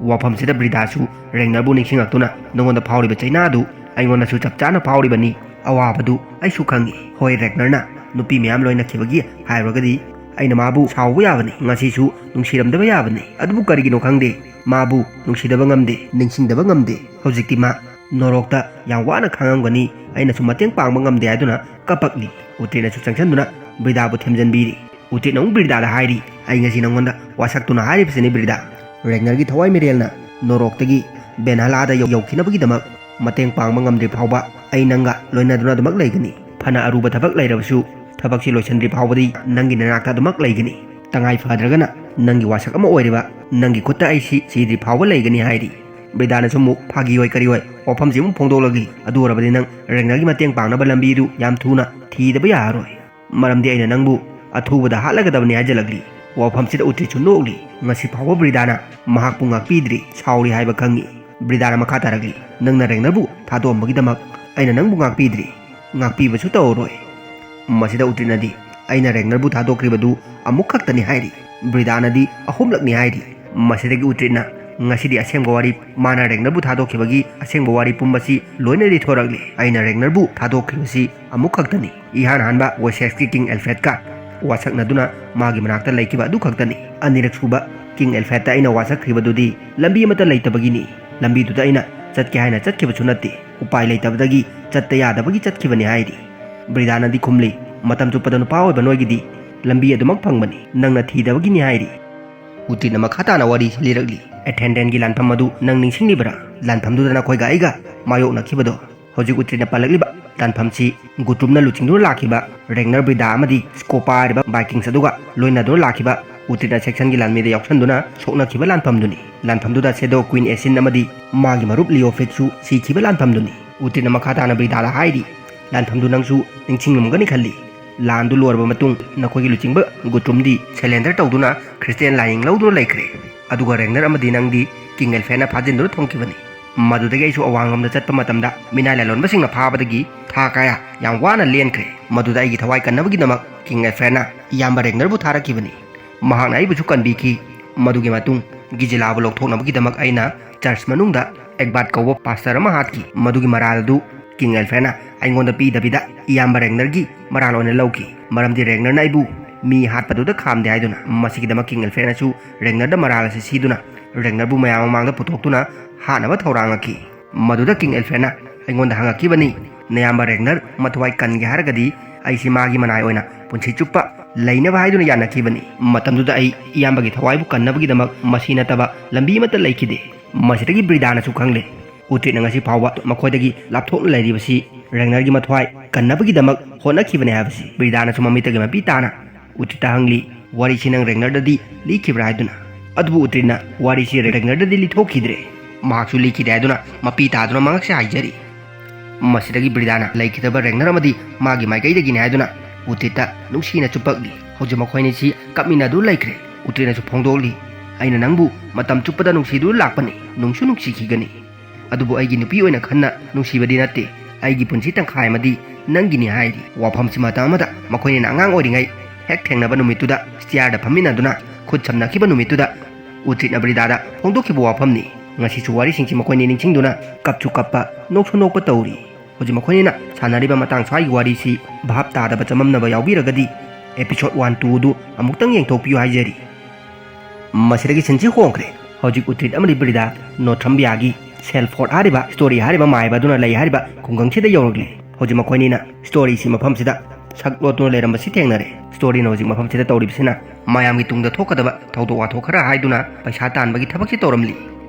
ꯋꯥꯐꯝꯁꯤꯗ ꯕ꯭ꯔꯤꯗꯥꯁꯨ ꯔꯦꯒꯅꯔꯕꯨ ꯅꯤꯡꯁꯤꯡꯂꯛꯇꯨꯅ, "ꯅꯉꯣꯟꯗ ꯐꯥꯎꯔꯤꯕ ꯆꯩꯅꯥꯗꯨ ꯑꯩꯉꯣꯟꯗꯁꯨ ꯆꯞ ꯆꯥꯅ ꯐꯥꯎꯔꯤꯕꯅꯤ꯫ ꯑꯋꯥꯕꯗꯨ ꯑꯩꯁꯨ ꯈꯪꯏ꯫ ꯍꯣꯏ, ꯔꯦꯒꯅꯔꯅ ꯅꯨꯄꯤ ꯃꯌꯥꯝ ꯂꯣꯏꯅꯈꯤꯕꯒꯤ ꯍꯥꯏꯔꯨꯔꯒꯗꯤ ꯑꯩꯅ ꯃꯥꯕꯨ ꯁꯥꯎꯕ ꯌꯥꯕꯅꯤ, ꯉꯁꯤꯁꯨ ꯅꯨꯡꯁꯤꯔꯝꯗꯕ ꯌꯥꯕꯅꯤ꯫ ꯑꯗꯨꯕꯨ ꯀꯔꯤꯒꯤꯅꯣ ꯈꯪꯗꯦ, ꯃꯥꯕꯨ ꯅꯨꯡꯁꯤꯗꯕ ꯉꯝꯗꯦ, ꯅꯤꯡꯁꯤꯡꯗꯕ ꯉꯝꯗꯦ꯫ ꯍꯧꯖꯤꯛꯇꯤ ꯃꯥ ꯅꯣꯔꯣꯛꯇ ꯌꯥꯝ ꯋꯥꯅ ꯈꯥꯡꯉꯝꯒꯅꯤ, ꯑꯩꯅꯁꯨ ꯃꯇꯦꯡ ꯄꯥꯡꯕ ꯉꯝꯗꯦ" ꯍꯥꯏꯗꯨꯅ ꯀꯞꯄꯛꯂꯤ꯫ ꯎꯇ꯭ꯔꯤꯠꯅꯁꯨ ꯆꯪꯁꯤꯟꯗꯨꯅ ꯕ꯭ꯔꯤꯗꯥꯕꯨ ꯊꯦꯝꯖꯤꯟꯕꯤꯔꯤ꯫ ꯎꯇ꯭ꯔꯤꯠꯅ ꯑꯃꯨꯛ ꯕ꯭ꯔꯤꯗꯥꯗ ꯍꯥꯏꯔꯤ, "ꯑꯩ ꯉꯁꯤ ꯅꯉꯣꯟꯗ ꯋꯥꯁꯛꯇꯨꯅ ꯍꯥꯏꯔꯤꯕꯁꯤꯅꯤ ꯕ꯭ꯔꯤꯗꯥ, ꯔꯦꯒꯅꯔꯒꯤ ꯊꯋꯥꯏ ꯃꯤꯔꯦꯜꯅ ꯅꯣꯔꯣꯛꯇꯒꯤ ꯕꯦꯟꯍꯂꯥꯗ ꯌꯧ-, ꯌꯧꯈꯤꯅꯕꯒꯤꯗꯃꯛ ꯃꯇꯦꯡ ꯄꯥꯡꯕ ꯉꯝꯗ꯭ꯔꯤ ꯐꯥꯎꯕ ꯑꯩ ꯅꯪꯒ ꯂꯣꯏꯅꯗꯨꯅ ꯑꯗꯨꯃꯛ ꯂꯩꯒꯅꯤ꯫ ꯐꯅ ꯑꯔꯨꯕ ꯊꯕꯛ ꯂꯩꯔꯕꯁꯨ, ꯊꯕꯛꯁꯤ ꯂꯣꯏꯁꯤꯟꯗ꯭ꯔꯤ ꯐꯥꯎꯕꯗꯤ ꯅꯪꯒꯤ ꯅꯅꯥꯛꯇ ꯑꯗꯨꯃꯛ ꯂꯩꯒꯅꯤ꯫ ꯇꯉꯥꯏ ꯐꯗ꯭ꯔꯒꯅ ꯅꯪꯒꯤ ꯋꯥꯁꯛ ꯑꯃ ꯑꯣꯏꯔꯤꯕ ꯅꯪꯒꯤ ꯈꯨꯠꯇ ꯑꯩꯁꯤ ꯁꯤꯗ꯭ꯔꯤ ꯐꯥꯎꯕ ꯂꯩꯒꯅꯤ ꯍꯥꯏꯔꯤ꯫ ꯕ꯭ꯔꯤꯗꯥꯅꯁꯨ ꯑꯃꯨꯛ ꯐꯥꯒꯤ ꯑꯣꯏ ꯀꯔꯤ ꯑꯣꯏ ꯋꯥꯐꯝꯁꯤ ꯑꯃꯨꯛ ꯐꯣꯡꯗꯣꯛꯂꯛꯂꯤ꯫ ꯑꯗꯨ ꯑꯣꯏꯔꯕꯗꯤ ꯅꯪ ꯔꯦꯒꯅꯔꯒꯤ ꯃꯇꯦꯡ ꯄꯥꯡꯅꯕ ꯂꯝꯕꯤꯗꯨ ꯌꯥꯝ ꯊꯨꯅ ꯊꯤꯗꯕ ꯌꯥꯔꯔꯣꯏ꯫ ꯃꯔꯝꯗꯤ ꯑꯩꯅ ꯅꯪꯕꯨ ꯑꯊꯨꯕꯗ ꯍꯥꯠꯂꯒꯗꯕꯅꯤ ꯍꯥꯏꯖꯜꯂꯛꯂꯤ꯫ ꯋꯥꯐꯝꯁꯤꯗ ꯎꯇ꯭ꯔꯤꯠꯁꯨ ꯅꯣꯛꯂꯤ꯫ ꯉꯁꯤ ꯐꯥꯎꯕ ꯕ꯭ꯔꯤꯗꯥꯅ ꯃꯍꯥꯛꯄꯨ ꯉꯥꯛꯄꯤꯗ꯭ꯔꯤ, ꯁꯥꯎꯔꯤ ꯍꯥꯏꯕ ꯈꯪꯉꯤ꯫ ꯕ꯭ꯔꯤꯗꯥꯅ ꯃꯈꯥ ꯇꯥꯔꯛꯂꯤ, "ꯅꯪꯅ ꯔꯦꯒꯅꯔꯕꯨ ꯊꯥꯗꯣꯛꯑꯝꯕꯒꯤꯗꯃꯛ ꯑꯩꯅ ꯅꯪꯕꯨ ꯉꯥꯛꯄꯤꯗ꯭ꯔꯤ, ꯉꯥꯛꯄꯤꯕꯁꯨ ꯇꯧꯔꯔꯣꯏ꯫" ꯃꯁꯤꯗ ꯎꯇ꯭ꯔꯤꯠꯅꯗꯤ, "ꯑꯩꯅ ꯔꯦꯒꯅꯔꯕꯨ ꯊꯥꯗꯣꯛꯈ꯭ꯔꯤꯕꯗꯨ ꯑꯃꯨꯛ ꯈꯛꯇꯅꯤ" ꯍꯥꯏꯔꯤ꯫ ꯕ꯭ꯔꯤꯗꯥꯅꯗꯤ ꯑꯍꯨꯝꯂꯛꯅꯤ ꯍꯥꯏꯔꯤ꯫ ꯃꯁꯤꯗꯒꯤ ꯎꯇ꯭ꯔꯤꯠꯅ, "ꯉꯁꯤꯗꯤ ꯑꯁꯦꯡꯕ ꯋꯥꯔꯤ, ꯃꯥꯅ ꯔꯦꯒꯅꯔꯕꯨ ꯊꯥꯗꯣꯛꯈꯤꯕꯒꯤ ꯑꯁꯦꯡꯕ ꯋꯥꯔꯤ ꯄꯨꯝꯕꯁꯤ ꯂꯣꯏꯅ ꯂꯤꯊꯣꯔꯛꯂꯦ꯫ ꯑꯩꯅ ꯔꯦꯒꯅꯔꯕꯨ ꯊꯥꯗꯣꯛꯈꯤꯕꯁꯤ ꯑꯃꯨꯛ ꯈꯛꯇꯅꯤ꯫ ꯏꯍꯥꯟ ꯍꯥꯟꯕ ꯋꯦꯁꯦꯛꯁꯀꯤ ꯀꯤꯡ ꯑꯦꯜꯐ꯭ꯔꯦꯗꯀ ꯋꯥꯁꯛꯅꯗꯨꯅ ꯃꯥꯒꯤ ꯃꯅꯥꯛꯇ ꯂꯩꯈꯤꯕ ꯑꯗꯨ ꯈꯛꯇꯅꯤ꯫ ꯑꯅꯤꯔꯛ ꯁꯨꯕ ꯀꯤꯡ ꯑꯦꯜꯐ꯭ꯔꯦꯗꯇ ꯑꯩꯅ ꯋꯥꯁꯛꯈ꯭ꯔꯤꯕꯗꯨꯗꯤ ꯂꯝꯕꯤ ꯑꯃꯠꯇ ꯂꯩꯇꯕꯒꯤꯅꯤ꯫ ꯂꯝꯕꯤꯗꯨꯗ ꯑꯩꯅ ꯆꯠꯀꯦ ꯍꯥꯏꯅ ꯆꯠꯈꯤꯕꯁꯨ ꯅꯠꯇꯦ꯫ ꯎꯄꯥꯏ ꯂꯩꯇꯕꯗꯒꯤ ꯆꯠꯇ ꯌꯥꯗꯕꯒꯤ ꯆꯠꯈꯤꯕꯅꯤ" ꯍꯥꯏꯔꯤ꯫ ꯕ꯭ꯔꯤꯗꯥꯅꯗꯤ ꯈꯨꯝꯂꯤ, "ꯃꯇꯝ ꯆꯨꯞꯄꯗ ꯅꯨꯄꯥ ꯑꯣꯏꯕ ꯅꯣꯏꯒꯤꯗꯤ ꯂꯝꯕꯤ ꯑꯗꯨꯃꯛ ꯐꯪꯕꯅꯤ, ꯅꯪꯅ ꯊꯤꯗꯕꯒꯤꯅꯤ" ꯍꯥꯏꯔꯤ꯫ ꯎꯇ꯭ꯔꯤꯠꯅ ꯃꯈꯥ ꯇꯥꯅ ꯋꯥꯔꯤ ꯂꯤꯔꯛꯂꯤ꯫ ꯑꯦꯊꯦꯟꯗꯦꯟꯒꯤ ꯂꯥꯟꯐꯝ ꯑꯗꯨ ꯅꯪ ꯅꯤꯡꯁꯤꯡꯂꯤꯕ꯭ꯔꯥ? ꯂꯥꯟꯐꯝꯗꯨꯗ ꯅꯈꯣꯏꯒ ꯑꯩꯒ ꯃꯥꯌꯣꯛꯅꯈꯤꯕꯗꯣ꯫ ꯍꯧꯖꯤꯛ ꯎꯇ꯭ꯔꯤꯠꯅ ꯄꯜꯂꯛꯂꯤꯕ ꯂꯥꯟꯐꯝꯁꯤ ꯒꯨꯇ꯭ꯔꯨꯝꯅ ꯂꯨꯆꯤꯡꯗꯨꯅ ꯂꯥꯛꯈꯤꯕ ꯔꯦꯒꯅꯔ ꯕ꯭ꯔꯤꯗꯥ ꯑꯃꯗꯤ ꯁ꯭ꯀꯣꯄꯥ ꯍꯥꯏꯔꯤꯕ ꯚꯥꯏꯀꯤꯡꯁ ꯑꯗꯨꯒ ꯂꯣꯏꯅꯗꯨꯅ ꯂꯥꯛꯈꯤꯕ ꯎꯇ꯭ꯔꯤꯠꯅ ꯁꯦꯛꯁꯟꯒꯤ ꯂꯥꯟꯃꯤꯗ ꯌꯥꯎꯁꯟꯗꯨꯅ ꯁꯣꯛꯅꯈꯤꯕ ꯂꯥꯟꯐꯝꯗꯨꯅꯤ꯫ ꯂꯥꯟꯐꯝꯗꯨꯗ ꯁꯦꯗꯣ ꯀ꯭ꯋꯤꯟ ꯑꯦꯁꯤꯟ ꯑꯃꯗꯤ ꯃꯥꯒꯤ ꯃꯔꯨꯞ ꯂꯤꯑꯣꯐꯤꯠꯁꯨ ꯁꯤꯈꯤꯕ ꯂꯥꯟꯐꯝꯗꯨꯅꯤ꯫ ꯎꯇ꯭ꯔꯤꯠꯅ ꯃꯈꯥ ꯇꯥꯅ ꯕ꯭ꯔꯤꯗꯥꯗ ꯍꯥꯏꯔꯤ, "ꯂꯥꯟꯐꯝꯗꯨ ꯅꯪꯁꯨ ꯅꯤꯡꯁꯤꯡꯂꯝꯒꯅꯤ ꯈꯜꯂꯤ꯫ ꯂꯥꯟꯗꯨ ꯂꯣꯏꯔꯕ ꯃꯇꯨꯡ ꯅꯈꯣꯏꯒꯤ ꯂꯨꯆꯤꯡꯕ ꯒꯨꯇ꯭ꯔꯨꯝꯗꯤ ꯁꯦꯂꯦꯟꯗꯔ ꯇꯧꯗꯨꯅ ꯈ꯭ꯔꯤꯁꯇꯤꯌꯥꯟ ꯂꯥꯏꯅꯤꯡ ꯂꯧꯗꯨꯅ ꯂꯩꯈ꯭ꯔꯦ꯫ ꯑꯗꯨꯒ ꯔꯦꯒꯅꯔ ꯑꯃꯗꯤ ꯅꯪꯗꯤ ꯀꯤꯡ ꯑꯦꯜꯐ꯭ꯔꯦꯗꯅ ꯐꯥꯖꯤꯟꯗꯨꯅ ꯊꯝꯈꯤꯕꯅꯤ꯫ ꯃꯗꯨꯗꯒꯤ ꯑꯩꯁꯨ ꯑꯋꯥꯡꯂꯣꯝꯗ ꯆꯠꯄ ꯃꯇꯝꯗ ꯃꯤꯅꯥꯏ ꯂꯂꯣꯟꯕꯁꯤꯡꯅ ꯐꯥꯕꯗꯒꯤ ꯊꯥ ꯀꯌꯥ ꯌꯥꯝ ꯋꯥꯅ ꯂꯦꯟꯈ꯭ꯔꯦ꯫ ꯃꯗꯨꯗ ꯑꯩꯒꯤ ꯊꯋꯥꯏ ꯀꯟꯅꯕꯒꯤꯗꯃꯛ ꯀꯤꯡ ꯑꯦꯜꯐ꯭ꯔꯦꯗꯅ ꯏꯌꯥꯝꯕ ꯔꯦꯒꯅꯔꯕꯨ ꯊꯥꯔꯛꯈꯤꯕꯅꯤ꯫ ꯃꯍꯥꯛꯅ ꯑꯩꯕꯨꯁꯨ ꯀꯟꯕꯤꯈꯤ꯫ ꯃꯗꯨꯒꯤ ꯃꯇꯨꯡ ꯒꯤꯖꯤꯂꯥꯕꯨ ꯂꯧꯊꯣꯛꯅꯕꯒꯤꯗꯃꯛ ꯑꯩꯅ ꯆꯔꯆ ꯃꯅꯨꯡꯗ ꯑꯦꯒꯕꯥꯠ ꯀꯧꯕ ꯄꯥꯁꯇꯔ ꯑꯃ ꯍꯥꯠꯈꯤ꯫ ꯃꯗꯨꯒꯤ ꯃꯔꯥꯜ ꯑꯗꯨ ꯀꯤꯡ ꯑꯦꯜꯐ꯭ꯔꯦꯗꯅ ꯑꯩꯉꯣꯟꯗ ꯄꯤꯗꯕꯤꯗ ꯏꯌꯥꯝꯕ ꯔꯦꯒꯅꯔꯒꯤ ꯃꯔꯥꯜ ꯑꯣꯏꯅ ꯂꯧꯈꯤ, ꯃꯔꯝꯗꯤ ꯔꯦꯒꯅꯔꯅ ꯑꯩꯕꯨ ꯃꯤ ꯍꯥꯠꯄꯗꯨꯗ ꯈꯥꯝꯗꯦ ꯍꯥꯏꯗꯨꯅ꯫ ꯃꯁꯤꯒꯤꯗꯃꯛ ꯀꯤꯡ ꯑꯦꯜꯐ꯭ꯔꯦꯗꯅꯁꯨ ꯔꯦꯒꯅꯔꯗ ꯃꯔꯥꯜ ꯑꯁꯤ ꯁꯤꯗꯨꯅ ꯔꯦꯒꯅꯔꯕꯨ ꯃꯌꯥꯝ ꯃꯃꯥꯡꯗ ꯄꯨꯊꯣꯛꯇꯨꯅ ꯍꯥꯠꯅꯕ ꯊꯧꯔꯥꯡꯉꯛꯈꯤ꯫ ꯃꯗꯨꯗ ꯀꯤꯡ ꯑꯦꯜꯐ꯭ꯔꯦꯗꯅ ꯑꯩꯉꯣꯟꯗ ꯍꯪꯉꯛꯈꯤꯕꯅꯤ, "ꯅꯌꯥꯝꯕ ꯔꯦꯒꯅꯔ ꯃꯊꯧꯋꯥꯏ ꯀꯟꯒꯦ ꯍꯥꯏꯔꯒꯗꯤ ꯑꯩꯁꯤ ꯃꯥꯒꯤ ꯃꯅꯥꯏ ꯑꯣꯏꯅ ꯄꯨꯟꯁꯤ ꯆꯨꯞꯄ ꯂꯩꯅꯕ" ꯍꯥꯏꯗꯨꯅ ꯌꯥꯅꯈꯤꯕꯅꯤ꯫ ꯃꯇꯝꯗꯨꯗ ꯑꯩ ꯏꯌꯥꯝꯕꯒꯤ ꯊꯋꯥꯏꯕꯨ ꯀꯟꯅꯕꯒꯤꯗꯃꯛ ꯃꯁꯤ ꯅꯠꯇꯕ ꯂꯝꯕꯤ ꯑꯃꯠꯇ ꯂꯩꯈꯤꯗꯦ꯫ ꯃꯁꯤꯗꯒꯤ ꯕ꯭ꯔꯤꯗꯥꯅꯁꯨ ꯈꯪꯂꯦ, ꯎꯇ꯭ꯔꯤꯠꯅ ꯉꯁꯤ ꯐꯥꯎꯕ ꯃꯈꯣꯏꯗꯒꯤ ꯂꯥꯞꯊꯣꯛꯅ ꯂꯩꯔꯤꯕꯁꯤ ꯔꯦꯒꯅꯔꯒꯤ ꯃꯊ꯭ꯋꯥꯏ ꯀꯟꯅꯕꯒꯤꯗꯃꯛ ꯍꯣꯠꯅꯈꯤꯕꯅꯤ ꯍꯥꯏꯕꯁꯤ꯫ ꯕ꯭ꯔꯤꯗꯥꯅꯁꯨ ꯃꯃꯤꯠꯇꯒꯤ ꯃꯄꯤ ꯇꯥꯅ ꯎꯇ꯭ꯔꯤꯠꯇ ꯍꯪꯂꯤ, "ꯋꯥꯔꯤꯁꯤ ꯅꯪ ꯔꯦꯒꯅꯔꯗꯗꯤ ꯂꯤꯈꯤꯕ꯭ꯔꯥ?" ꯍꯥꯏꯗꯨꯅ꯫ ꯑꯗꯨꯕꯨ ꯎꯇ꯭ꯔꯤꯠꯅ ꯋꯥꯔꯤꯁꯤ ꯔꯦꯒꯅꯔꯗꯗꯤ ꯂꯤꯊꯣꯛꯈꯤꯗ꯭ꯔꯦ, ꯃꯍꯥꯛꯁꯨ ꯂꯤꯈꯤꯗꯦ ꯍꯥꯏꯗꯨꯅ ꯃꯄꯤ ꯇꯥꯗꯨꯅ ꯃꯉꯛꯁꯦ ꯍꯥꯏꯖꯔꯤ꯫ ꯃꯁꯤꯗꯒꯤ ꯕ꯭ꯔꯤꯗꯥꯅ ꯂꯩꯈꯤꯗꯕ ꯔꯦꯒꯅꯔ ꯑꯃꯗꯤ ꯃꯥꯒꯤ ꯃꯥꯏꯀꯩꯗꯒꯤꯅꯤ ꯍꯥꯏꯗꯨꯅ ꯎꯇ꯭ꯔꯤꯠꯇ ꯅꯨꯡꯁꯤꯅ ꯆꯨꯞꯄꯛꯂꯤ꯫ ꯍꯧꯖꯤꯛ ꯃꯈꯣꯏꯅꯤꯁꯤ ꯀꯞꯃꯤꯟꯅꯗꯨꯅ ꯂꯩꯈ꯭ꯔꯦ꯫ ꯎꯇ꯭ꯔꯤꯠꯅꯁꯨ ꯐꯣꯡꯗꯣꯛꯂꯤ, "ꯑꯩꯅ ꯅꯪꯕꯨ ꯃꯇꯝ ꯆꯨꯞꯄꯗ ꯅꯨꯡꯁꯤꯗꯨꯅ ꯂꯥꯛꯄꯅꯤ, ꯅꯨꯡꯁꯨ ꯅꯨꯡꯁꯤꯈꯤꯒꯅꯤ꯫ ꯑꯗꯨꯕꯨ ꯑꯩꯒꯤ ꯅꯨꯄꯤ ꯑꯣꯏꯅ ꯈꯟꯅ ꯅꯨꯡꯁꯤꯕꯗꯤ ꯅꯠꯇꯦ, ꯑꯩꯒꯤ ꯄꯨꯟꯁꯤ ꯇꯪꯈꯥꯏ ꯑꯃꯗꯤ ꯅꯪꯒꯤꯅꯤ" ꯍꯥꯏꯔꯤ꯫ ꯋꯥꯐꯝꯁꯤ ꯃꯇꯝ ꯑꯃꯗ ꯃꯈꯣꯏꯅꯤꯅ ꯑꯉꯥꯡ ꯑꯣꯏꯔꯤꯉꯩ ꯍꯦꯛ ꯊꯦꯡꯅꯕ ꯅꯨꯃꯤꯠꯇꯨꯗ ꯁ꯭ꯇꯤꯌꯥꯔꯗ ꯐꯝꯃꯤꯟꯅꯗꯨꯅ ꯈꯨꯠ ꯁꯝꯅꯈꯤꯕ ꯅꯨꯃꯤꯠꯇꯨꯗ ꯎꯇ꯭ꯔꯤꯠꯅ ꯕ꯭ꯔꯤꯗꯥꯗ ꯐꯣꯡꯗꯣꯛꯈꯤꯕ ꯋꯥꯐꯝꯅꯤ꯫ ꯉꯁꯤꯁꯨ ꯋꯥꯔꯤꯁꯤꯡꯁꯤ ꯃꯈꯣꯏꯅꯤ ꯅꯤꯡꯁꯤꯡꯗꯨꯅ ꯀꯞꯁꯨ ꯀꯞꯄ, ꯅꯣꯛꯁꯨ ꯅꯣꯛꯄ ꯇꯧꯔꯤ꯫ ꯍꯧꯖꯤꯛ ꯃꯈꯣꯏꯅꯤꯅ ꯁꯥꯟꯅꯔꯤꯕ ꯃꯇꯥꯡ ꯁ꯭ꯋꯥꯏꯒꯤ ꯋꯥꯔꯤꯁꯤ ꯚꯥꯞ ꯇꯥꯗꯕ ꯆꯃꯝꯅꯕ ꯌꯥꯎꯕꯤꯔꯒꯗꯤ episode one, two ꯑꯗꯨ ꯑꯃꯨꯛꯇꯪ ꯌꯦꯡꯊꯣꯛꯄꯤꯌꯨ ꯍꯥꯏꯖꯔꯤ꯫ ꯃꯁꯤꯗꯒꯤ ꯁꯤꯟꯁꯤ ꯍꯣꯡꯈ꯭ꯔꯦ꯫ ꯍꯧꯖꯤꯛ ꯎꯇ꯭ꯔꯤꯠ ꯑꯃꯗꯤ ꯕ꯭ꯔꯤꯗꯥ ꯅꯣꯊ꯭ꯔꯝꯕꯤꯌꯥꯒꯤ ꯁꯦꯜꯐꯣꯔꯠ ꯍꯥꯏꯔꯤꯕ ꯁ꯭ꯇꯣꯔꯤ ꯍꯥꯏꯔꯤꯕ ꯃꯥꯏꯕ ꯑꯗꯨꯅ ꯂꯩ ꯍꯥꯏꯔꯤꯕ ꯈꯨꯡꯒꯪꯁꯤꯗ ꯌꯧꯔꯛꯂꯦ꯫ ꯍꯧꯖꯤꯛ ꯃꯈꯣꯏꯅꯤꯅ ꯁ꯭ꯇꯣꯔꯤꯁꯤ ꯃꯐꯝꯁꯤꯗ ꯁꯛ ꯂꯣꯠꯇꯨꯅ ꯂꯩꯔꯝꯕꯁꯤ ꯊꯦꯡꯅꯔꯦ꯫ ꯁ꯭ꯇꯣꯔꯤꯅ ꯍꯧꯖꯤꯛ ꯃꯐꯝꯁꯤꯗ ꯇꯧꯔꯤꯕꯁꯤꯅ ꯃꯌꯥꯝꯒꯤ ꯇꯨꯡꯗ ꯊꯣꯛꯀꯗꯕ ꯊꯧꯗꯣꯛ ꯋꯥꯊꯣꯛ ꯈꯔ ꯍꯥꯏꯗꯨꯅ ꯄꯩꯁꯥ ꯇꯥꯟꯕꯒꯤ ꯊꯕꯛꯁꯤ ꯇꯧꯔꯝꯂꯤ꯫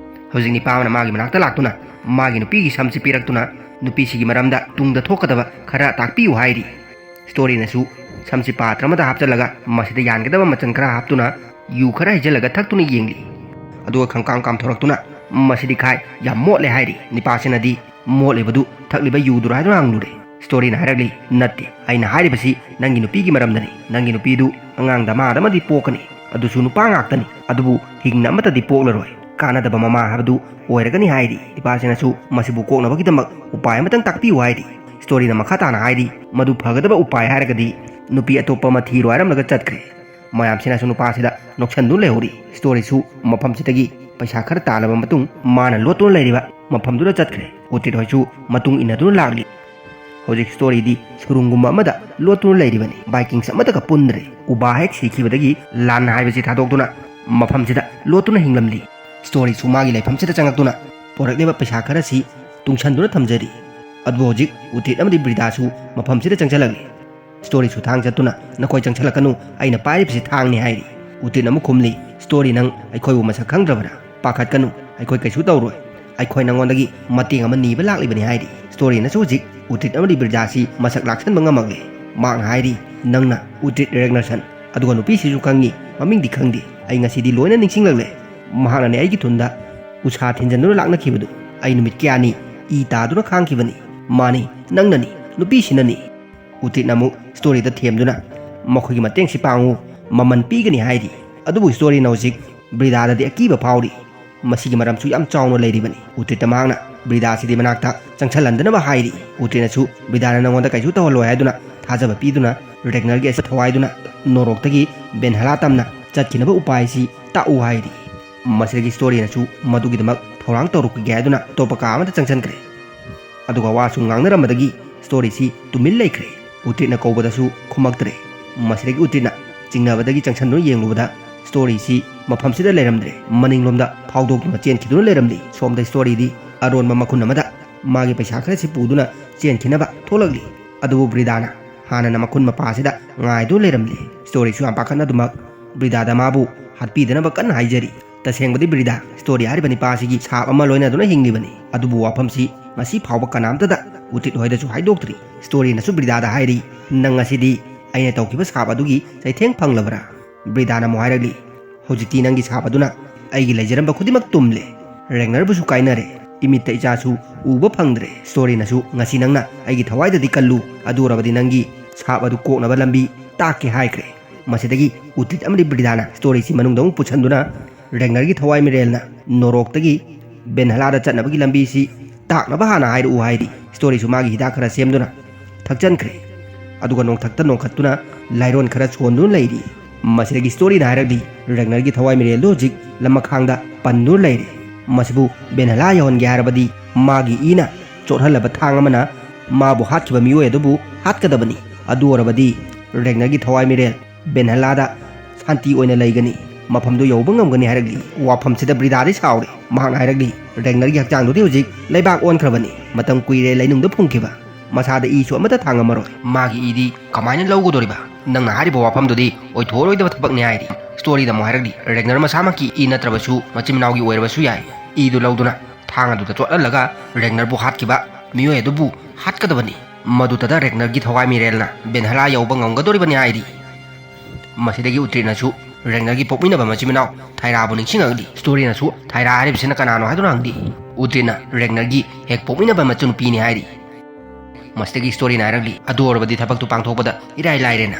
ꯍꯧꯖꯤꯛ ꯅꯤꯄꯥ ꯑꯃꯅ ꯃꯥꯒꯤ ꯃꯅꯥꯛꯇ ꯂꯥꯛꯇꯨꯅ ꯃꯥꯒꯤ ꯅꯨꯄꯤꯒꯤ ꯁꯝꯁꯤ ꯄꯤꯔꯛꯇꯨꯅ ꯅꯨꯄꯤꯁꯤꯒꯤ ꯃꯔꯝꯗ ꯇꯨꯡꯗ ꯊꯣꯛꯀꯗꯕ ꯈꯔ ꯇꯥꯛꯄꯤꯌꯨ ꯍꯥꯏꯔꯤ꯫ ꯁ꯭ꯇꯣꯔꯤꯅꯁꯨ ꯁꯝꯁꯤ ꯄꯥꯇ꯭ꯔ ꯑꯃꯗ ꯍꯥꯞꯆꯜꯂꯒ ꯃꯁꯤꯗ ꯌꯥꯟꯒꯗꯕ ꯃꯆꯜ ꯈꯔ ꯍꯥꯞꯇꯨꯅ ꯌꯨ ꯈꯔ ꯍꯩꯖꯤꯜꯂꯒ ꯊꯛꯇꯨꯅ ꯌꯦꯡꯂꯤ꯫ ꯑꯗꯨꯒ ꯈꯪꯀꯥꯝ ꯀꯥꯝꯊꯣꯔꯛꯇꯨꯅ, "ꯃꯁꯤꯗꯤ ꯈꯥꯏ ꯌꯥꯝ ꯃꯣꯠꯂꯦ" ꯍꯥꯏꯔꯤ꯫ ꯅꯤꯄꯥꯁꯤꯅꯗꯤ, "ꯃꯣꯠꯂꯤꯕꯗꯨ ꯊꯛꯂꯤꯕ ꯌꯨꯗꯨꯔꯥ?" ꯍꯥꯏꯗꯨꯅ ꯍꯪꯂꯨꯔꯦ꯫ ꯁ꯭ꯇꯣꯔꯤꯅ ꯍꯥꯏꯔꯛꯂꯤ, "ꯅꯠꯇꯦ, ꯑꯩꯅ ꯍꯥꯏꯔꯤꯕꯁꯤ ꯅꯪꯒꯤ ꯅꯨꯄꯤꯒꯤ ꯃꯔꯝꯗꯅꯤ꯫ ꯅꯪꯒꯤ ꯅꯨꯄꯤꯗꯨ ꯑꯉꯥꯡ ꯗꯃꯥꯗ ꯑꯃꯗꯤ ꯄꯣꯛꯀꯅꯤ, ꯑꯗꯨꯁꯨ ꯅꯨꯄꯥ ꯉꯥꯛꯇꯅꯤ, ꯑꯗꯨꯕꯨ ꯍꯤꯡꯅ ꯑꯃꯠꯇꯗꯤ ꯄꯣꯛꯂꯔꯣꯏ, ꯀꯥꯟꯅꯗꯕ ꯃꯃꯥ ꯍꯥꯏꯕꯗꯨ ꯑꯣꯏꯔꯒꯅꯤ" ꯍꯥꯏꯔꯤ꯫ ꯅꯤꯄꯥꯁꯤꯅꯁꯨ, "ꯃꯁꯤꯕꯨ ꯀꯣꯛꯅꯕꯒꯤꯗꯃꯛ ꯎꯄꯥꯏ ꯑꯃꯇꯪ ꯇꯥꯛꯄꯤꯌꯨ" ꯍꯥꯏꯔꯤ꯫ ꯁ꯭ꯇꯣꯔꯤꯅ ꯃꯈꯥ ꯇꯥꯅ ꯍꯥꯏꯔꯤ, "ꯃꯗꯨ ꯐꯒꯗꯕ ꯎꯄꯥꯏ ꯍꯥꯏꯔꯒꯗꯤ ꯅꯨꯄꯤ ꯑꯇꯣꯞꯄ ꯑꯃ ꯊꯤꯔꯣ" ꯍꯥꯏꯔꯝꯂꯒ ꯆꯠꯈ꯭ꯔꯦ꯫ ꯃꯌꯥꯝꯁꯤꯅꯁꯨ ꯅꯨꯄꯥꯁꯤꯗ ꯅꯣꯛꯁꯟꯗꯨꯅ ꯂꯩꯍꯧꯔꯤ꯫ ꯁ꯭ꯇꯣꯔꯤꯁꯨ ꯃꯐꯝꯁꯤꯗꯒꯤ ꯄꯩꯁꯥ ꯈꯔ ꯇꯥꯜꯂꯕ ꯃꯇꯨꯡ ꯃꯥꯅ ꯂꯣꯠꯇꯨꯅ ꯂꯩꯔꯤꯕ ꯃꯐꯝꯗꯨꯗ ꯆꯠꯈ꯭ꯔꯦ꯫ ꯎꯇ꯭ꯔꯤꯠ ꯍꯣꯏꯁꯨ ꯃꯇꯨꯡ ꯏꯟꯅꯗꯨꯅ ꯂꯥꯛꯂꯤ꯫ ꯍꯧꯖꯤꯛ ꯁ꯭ꯇꯣꯔꯤꯗꯤ ꯁꯨꯔꯨꯡꯒꯨꯝꯕ ꯑꯃꯗ ꯂꯣꯠꯇꯨꯅ ꯂꯩꯔꯤꯕꯅꯤ꯫ ꯕꯥꯏꯀꯤꯡꯁ ꯑꯃꯠꯇꯒ ꯄꯨꯟꯗ꯭ꯔꯦ꯫ ꯎꯕꯥ ꯍꯦꯛ ꯁꯤꯈꯤꯕꯗꯒꯤ ꯂꯥꯟ ꯍꯥꯏꯕꯁꯤ ꯊꯥꯗꯣꯛꯇꯨꯅ ꯃꯐꯝꯁꯤꯗ ꯂꯣꯠꯇꯨꯅ ꯍꯤꯡꯂꯝꯂꯤ꯫ ꯁ꯭ꯇꯣꯔꯤꯁꯨ ꯃꯥꯒꯤ ꯂꯩꯐꯝꯁꯤꯗ ꯆꯪꯂꯛꯇꯨꯅ ꯄꯨꯔꯛꯂꯤꯕ ꯄꯩꯁꯥ ꯈꯔꯁꯤ ꯇꯨꯡꯁꯟꯗꯨꯅ ꯊꯝꯖꯔꯤ꯫ ꯑꯗꯨꯕꯨ ꯍꯧꯖꯤꯛ ꯎꯇ꯭ꯔꯤꯠ ꯑꯃꯗꯤ ꯕ꯭ꯔꯤꯗꯥꯁꯨ ꯃꯐꯝꯁꯤꯗ ꯆꯪꯁꯤꯜꯂꯛꯂꯤ꯫ ꯁ꯭ꯇꯣꯔꯤꯁꯨ ꯊꯥꯡ ꯆꯠꯇꯨꯅ, "ꯅꯈꯣꯏ ꯆꯪꯁꯤꯜꯂꯛꯀꯅꯨ, ꯑꯩꯅ ꯄꯥꯏꯔꯤꯕꯁꯤ ꯊꯥꯡꯅꯤ" ꯍꯥꯏꯔꯤ꯫ ꯎꯇ꯭ꯔꯤꯠꯅ ꯑꯃꯨꯛ ꯈꯨꯝꯂꯤ, "ꯁ꯭ꯇꯣꯔꯤ, ꯅꯪ ꯑꯩꯈꯣꯏꯕꯨ ꯃꯁꯛ ꯈꯪꯗ꯭ꯔꯕꯔꯥ? ꯄꯥꯈꯠꯀꯅꯨ, ꯑꯩꯈꯣꯏ ꯀꯩꯁꯨ ꯇꯧꯔꯣꯏ꯫ ꯑꯩꯈꯣꯏ ꯅꯉꯣꯟꯗꯒꯤ ꯃꯇꯦꯡ ꯑꯃ ꯅꯤꯕ ꯂꯥꯛꯂꯤꯕꯅꯤ ꯍꯥꯏꯔꯤ꯫ ꯁ꯭ꯇꯣꯔꯤꯅꯁꯨ ꯍꯧꯖꯤꯛ ꯎꯇ꯭ꯔꯤꯠ ꯑꯃꯗꯤ ꯕ꯭ꯔꯤꯗꯥꯁꯤ ꯃꯁꯛ ꯂꯥꯛꯁꯟꯕ ꯉꯝꯃꯛꯂꯦ꯫ ꯃꯍꯥꯛꯅ ꯍꯥꯏꯔꯤ, "ꯅꯪꯅ ꯎꯇ꯭ꯔꯤꯠ ꯔꯦꯒꯅꯔꯁꯟ, ꯑꯗꯨꯒ ꯅꯨꯄꯤꯁꯤꯁꯨ ꯈꯪꯉꯤ, ꯃꯃꯤꯡꯗꯤ ꯈꯪꯗꯦ꯫ ꯑꯩ ꯉꯁꯤꯗꯤ ꯂꯣꯏꯅ ꯅꯤꯡꯁꯤꯡꯂꯛꯂꯦ꯫ ꯃꯍꯥꯛꯅꯅꯦ ꯑꯩꯒꯤ ꯊꯨꯟꯗ ꯎꯁꯥ ꯊꯤꯟꯖꯟꯗꯨꯅ ꯂꯥꯛꯅꯈꯤꯕꯗꯨ꯫ ꯑꯩ ꯅꯨꯃꯤꯠ ꯀꯌꯥꯅꯤ ꯏ ꯇꯥꯗꯨꯅ ꯈꯥꯡꯈꯤꯕꯅꯤ꯫ ꯃꯥꯅꯤ, ꯅꯪꯅꯅꯤ, ꯅꯨꯄꯤꯁꯤꯅꯅꯤ꯫" ꯎꯇ꯭ꯔꯤꯠꯅ ꯑꯃꯨꯛ ꯁ꯭ꯇꯣꯔꯤꯗ ꯊꯦꯝꯗꯨꯅ, "ꯃꯈꯣꯏꯒꯤ ꯃꯇꯦꯡꯁꯤ ꯄꯥꯡꯉꯨ, ꯃꯃꯜ ꯄꯤꯒꯅꯤ" ꯍꯥꯏꯔꯤ꯫ ꯑꯗꯨꯕꯨ ꯁ꯭ꯇꯣꯔꯤꯅ ꯍꯧꯖꯤꯛ ꯕ꯭ꯔꯤꯗꯥꯗꯗꯤ ꯑꯀꯤꯕ ꯐꯥꯎꯔꯤ꯫ ꯃꯁꯤꯒꯤ ꯃꯔꯝꯁꯨ ꯌꯥꯝ ꯆꯥꯎꯅ ꯂꯩꯔꯤꯕꯅꯤ꯫ ꯎꯇ꯭ꯔꯤꯠꯇ ꯃꯍꯥꯛꯅ ꯕ꯭ꯔꯤꯗꯥꯁꯤꯗꯤ ꯃꯅꯥꯛꯇ ꯆꯪꯁꯤꯜꯍꯟꯗꯅꯕ ꯍꯥꯏꯔꯤ꯫ ꯎꯇ꯭ꯔꯤꯠꯅꯁꯨ ꯕ꯭ꯔꯤꯗꯥꯅ ꯅꯉꯣꯟꯗ ꯀꯩꯁꯨ ꯇꯧꯍꯜꯂꯣꯏ ꯍꯥꯏꯗꯨꯅ ꯊꯥꯖꯕ ꯄꯤꯗꯨꯅ ꯔꯦꯒꯅꯔꯒꯤ ꯑꯁꯤ ꯊꯋꯥꯏꯗꯨꯅ ꯅꯣꯔꯣꯛꯇꯒꯤ ꯕꯦꯟꯍꯂꯥ ꯇꯝꯅ ꯆꯠꯈꯤꯅꯕ ꯎꯄꯥꯏꯁꯤ ꯇꯥꯛꯎ ꯍꯥꯏꯔꯤ꯫ ꯃꯁꯤꯗꯒꯤ ꯁ꯭ꯇꯣꯔꯤꯅꯁꯨ ꯃꯗꯨꯒꯤꯗꯃꯛ ꯊꯧꯔꯥꯡ ꯇꯧꯔꯛꯈꯤꯒꯦ ꯍꯥꯏꯗꯨꯅ ꯑꯇꯣꯞꯄ ꯀꯥ ꯑꯃꯗ ꯆꯪꯁꯤꯟꯈ꯭ꯔꯦ꯫ ꯑꯗꯨꯒ ꯋꯥꯁꯨ ꯉꯥꯡꯅꯔꯝꯕꯗꯒꯤ ꯁ꯭ꯇꯣꯔꯤꯁꯤ ꯇꯨꯃꯤꯟ ꯂꯩꯈ꯭ꯔꯦ꯫ ꯎꯇ꯭ꯔꯤꯠꯅ ꯀꯧꯕꯗꯁꯨ ꯈꯨꯝꯃꯛꯇ꯭ꯔꯦ꯫ ꯃꯁꯤꯗꯒꯤ ꯎꯇ꯭ꯔꯤꯠꯅ ꯆꯤꯡꯅꯕꯗꯒꯤ ꯆꯪꯁꯤꯟꯗꯨꯅ ꯌꯦꯡꯂꯨꯕꯗ ꯁ꯭ꯇꯣꯔꯤꯁꯤ ꯃꯐꯝꯁꯤꯗ ꯂꯩꯔꯝꯗ꯭ꯔꯦ꯫ ꯃꯅꯤꯡꯂꯣꯝꯗ ꯐꯥꯎꯗꯣꯛꯇꯨꯅ ꯆꯦꯟꯈꯤꯗꯨꯅ ꯂꯩꯔꯝꯂꯤ꯫ ꯁꯣꯝꯗ ꯁ꯭ꯇꯣꯔꯤꯗꯤ ꯑꯔꯣꯟꯕ ꯃꯈꯨꯟ ꯑꯃꯗ ꯃꯥꯒꯤ ꯄꯩꯁꯥ ꯈꯔꯁꯤ ꯄꯨꯗꯨꯅ ꯆꯦꯟꯈꯤꯅꯕ ꯊꯣꯛꯂꯛꯂꯤ꯫ ꯑꯗꯨꯕꯨ ꯕ꯭ꯔꯤꯗꯥꯅ ꯍꯥꯟꯅꯅ ꯃꯈꯨꯟ ꯃꯄꯥꯁꯤꯗ ꯉꯥꯏꯗꯨꯅ ꯂꯩꯔꯝꯂꯤ꯫ ꯁ꯭ꯇꯣꯔꯤꯁꯨ ꯌꯥꯝ ꯄꯥꯈꯠꯅꯗꯨꯃꯛ ꯕ꯭ꯔꯤꯗꯥꯗ ꯃꯥꯕꯨ ꯍꯥꯠꯄꯤꯗꯅꯕ ꯀꯟꯅ ꯍꯥꯏꯖꯔꯤ꯫ ꯇꯁꯦꯡꯕꯗꯤ ꯕ꯭ꯔꯤꯗꯥ ꯁ꯭ꯇꯣꯔꯤ ꯍꯥꯏꯔꯤꯕ ꯅꯤꯄꯥꯁꯤꯒꯤ ꯁꯥꯞ ꯑꯃ ꯂꯣꯏꯅꯗꯨꯅ ꯍꯤꯡꯂꯤꯕꯅꯤ꯫ ꯑꯗꯨꯕꯨ ꯋꯥꯐꯝꯁꯤ ꯉꯁꯤ ꯐꯥꯎꯕ ꯀꯅꯥꯝꯇꯗ ꯎꯇ꯭ꯔꯤꯠ ꯍꯣꯏꯗꯁꯨ ꯍꯥꯏꯗꯣꯛꯇ꯭ꯔꯤ꯫ ꯁ꯭ꯇꯣꯔꯤꯅꯁꯨ ꯕ꯭ꯔꯤꯗꯥꯗ ꯍꯥꯏꯔꯤ, "ꯅꯪ ꯉꯁꯤꯗꯤ ꯑꯩꯅ ꯇꯧꯈꯤꯕ ꯁꯥꯞ ꯑꯗꯨꯒꯤ ꯆꯩꯊꯦꯡ ꯐꯪꯂꯕ꯭ꯔꯥ?" ꯕ꯭ꯔꯤꯗꯥꯅ ꯑꯃꯨꯛ ꯍꯥꯏꯔꯛꯂꯤ, "ꯍꯧꯖꯤꯛꯇꯤ ꯅꯪꯒꯤ ꯁꯥꯞ ꯑꯗꯨꯅ ꯑꯩꯒꯤ ꯂꯩꯖꯔꯝꯕ ꯈꯨꯗꯤꯡꯃꯛ ꯇꯨꯝꯂꯦ꯫ ꯔꯦꯒꯅꯔꯕꯨꯁꯨ ꯀꯥꯏꯅꯔꯦ꯫ ꯏꯃꯤꯠꯇ ꯏꯆꯥꯁꯨ ꯎꯕ ꯐꯪꯗ꯭ꯔꯦ꯫ ꯁ꯭ꯇꯣꯔꯤꯅꯁꯨ ꯉꯁꯤ ꯅꯪꯅ ꯑꯩꯒꯤ ꯊꯋꯥꯏꯗꯗꯤ ꯀꯜꯂꯨ, ꯑꯗꯨ ꯑꯣꯏꯔꯕꯗꯤ ꯅꯪꯒꯤ ꯁꯥꯞ ꯑꯗꯨ ꯀꯣꯛꯅꯕ ꯂꯝꯕꯤ ꯇꯥꯛꯀꯦ" ꯍꯥꯏꯈ꯭ꯔꯦ꯫ ꯃꯁꯤꯗꯒꯤ ꯎꯇ꯭ꯔꯤꯠ ꯑꯃꯗꯤ ꯕ꯭ꯔꯤꯗꯥꯅ ꯁ꯭ꯇꯣꯔꯤꯁꯤ ꯃꯅꯨꯡꯗ ꯑꯃꯨꯛ ꯄꯨꯁꯤꯟꯗꯨꯅ ꯔꯦꯒꯅꯔꯒꯤ ꯊꯋꯥꯏ ꯃꯤꯔꯦꯜꯅ ꯅꯣꯔꯣꯛꯇꯒꯤ ꯕꯦꯟꯍꯂꯥꯗ ꯆꯠꯅꯕꯒꯤ ꯂꯝꯕꯤꯁꯤ ꯇꯥꯛꯅꯕ ꯍꯥꯟꯅ ꯍꯥꯏꯔꯛꯎ ꯍꯥꯏꯔꯤ꯫ ꯁ꯭ꯇꯣꯔꯤꯁꯨ ꯃꯥꯒꯤ ꯍꯤꯗꯥꯛ ꯈꯔ ꯁꯦꯝꯗꯨꯅ ꯊꯛꯆꯟꯈ꯭ꯔꯦ꯫ ꯑꯗꯨꯒ ꯅꯣꯡꯊꯛꯇ ꯅꯣꯡꯈꯠꯇꯨꯅ ꯂꯥꯏꯔꯣꯟ ꯈꯔ ꯁꯣꯟꯗꯨꯅ ꯂꯩꯔꯤ꯫ ꯃꯁꯤꯗꯒꯤ ꯁ꯭ꯇꯣꯔꯤꯅ ꯍꯥꯏꯔꯛꯂꯤ, ꯔꯦꯒꯅꯔꯒꯤ ꯊꯋꯥꯏ ꯃꯤꯔꯦꯜꯗꯨ ꯍꯧꯖꯤꯛ ꯂꯝꯃꯈꯥꯡꯗ ꯄꯟꯗꯨꯅ ꯂꯩꯔꯦ꯫ ꯃꯁꯤꯕꯨ ꯕꯦꯟꯍꯂꯥ ꯌꯧꯍꯟꯒꯦ ꯍꯥꯏꯔꯕꯗꯤ ꯃꯥꯒꯤ ꯏꯅ ꯆꯣꯠꯍꯜꯂꯕ ꯊꯥꯡ ꯑꯃꯅ ꯃꯥꯕꯨ ꯍꯥꯠꯈꯤꯕ ꯃꯤꯑꯣꯏ ꯑꯗꯨꯕꯨ ꯍꯥꯠꯀꯗꯕꯅꯤ꯫ ꯑꯗꯨ ꯑꯣꯏꯔꯕꯗꯤ ꯔꯦꯒꯅꯔꯒꯤ ꯊꯋꯥꯏ ꯃꯤꯔꯦꯜ ꯕꯦꯟꯍꯂꯥꯗ ꯁꯥꯟꯇꯤ ꯑꯣꯏꯅ ꯂꯩꯒꯅꯤ, ꯃꯐꯝꯗꯨ ꯌꯧꯕ ꯉꯝꯒꯅꯤ ꯍꯥꯏꯔꯛꯂꯤ꯫ ꯋꯥꯐꯝꯁꯤꯗ ꯕ꯭ꯔꯤꯗꯥꯗꯤ ꯁꯥꯎꯔꯦ꯫ ꯃꯍꯥꯛꯅ ꯍꯥꯏꯔꯛꯂꯤ, "ꯔꯦꯒꯅꯔꯒꯤ ꯍꯛꯆꯥꯡꯗꯨꯗꯤ ꯍꯧꯖꯤꯛ ꯂꯩꯕꯥꯛ ꯑꯣꯟꯈ꯭ꯔꯕꯅꯤ꯫ ꯃꯇꯝ ꯀꯨꯏꯔꯦ ꯂꯩꯅꯨꯡꯗ ꯐꯨꯝꯈꯤꯕ꯫ ꯃꯁꯥꯗ ꯏꯁꯨ ꯑꯃꯠꯇ ꯊꯥꯡꯉꯝꯃꯔꯣꯏ꯫ ꯃꯥꯒꯤ ꯏꯗꯤ ꯀꯃꯥꯏꯅ ꯂꯧꯒꯗꯧꯔꯤꯕ? ꯅꯪꯅ ꯍꯥꯏꯔꯤꯕ ꯋꯥꯐꯝꯗꯨꯗꯤ ꯑꯣꯏꯊꯣꯛꯑꯔꯣꯏꯗꯕ ꯊꯕꯛꯅꯤ" ꯍꯥꯏꯔꯤ꯫ ꯁ꯭ꯇꯣꯔꯤꯗ ꯑꯃꯨꯛ ꯍꯥꯏꯔꯛꯂꯤ, "ꯔꯦꯒꯅꯔ ꯃꯁꯥꯃꯛꯀꯤ ꯏ ꯅꯠꯇ꯭ꯔꯕꯁꯨ ꯃꯆꯤꯟ ꯃꯅꯥꯎꯒꯤ ꯑꯣꯏꯔꯕꯁꯨ ꯌꯥꯏ꯫ ꯏꯗꯨ ꯂꯧꯗꯨꯅ ꯊꯥꯡ ꯑꯗꯨꯗ ꯆꯣꯠꯍꯜꯂꯒ ꯔꯦꯒꯅꯔꯕꯨ ꯍꯥꯠꯈꯤꯕ ꯃꯤꯑꯣꯏ ꯑꯗꯨꯕꯨ ꯍꯥꯠꯀꯗꯕꯅꯤ꯫ ꯃꯗꯨꯇꯗ ꯔꯦꯒꯅꯔꯒꯤ ꯊꯋꯥꯏ ꯃꯤꯔꯦꯜꯅ ꯕꯦꯟꯍꯂꯥ ꯌꯧꯕ ꯉꯝꯒꯗꯧꯔꯤꯕꯅꯤ ꯍꯥꯏꯔꯤ꯫ ꯃꯁꯤꯗꯒꯤ ꯎꯇ꯭ꯔꯤꯠꯅꯁꯨ ꯔꯦꯒꯅꯔꯒꯤ ꯄꯣꯛꯃꯤꯟꯅꯕ ꯃꯆꯤꯟ ꯃꯅꯥꯎ ꯊꯥꯏꯔꯥꯕꯨ ꯅꯤꯡꯁꯤꯡꯉꯛꯂꯤ꯫ ꯁ꯭ꯇꯣꯔꯤꯅꯁꯨ ꯊꯥꯏꯔꯥ ꯍꯥꯏꯔꯤꯕꯁꯤꯅ ꯀꯅꯥꯅꯣ ꯍꯥꯏꯗꯨꯅ ꯍꯪꯂꯤ꯫ ꯎꯇ꯭ꯔꯤꯠꯅ ꯔꯦꯒꯅꯔꯒꯤ ꯍꯦꯛ ꯄꯣꯛꯃꯤꯟꯅꯕ ꯃꯆꯟꯅꯨꯄꯤꯅꯤ ꯍꯥꯏꯔꯤ꯫ ꯃꯁꯤꯗꯒꯤ ꯁ꯭ꯇꯣꯔꯤꯅ ꯍꯥꯏꯔꯛꯂꯤ, "ꯑꯗꯨ ꯑꯣꯏꯔꯕꯗꯤ ꯊꯕꯛꯇꯨ ꯄꯥꯡꯊꯣꯛꯄꯗ ꯏꯔꯥꯏ ꯂꯥꯏꯔꯦꯅ꯫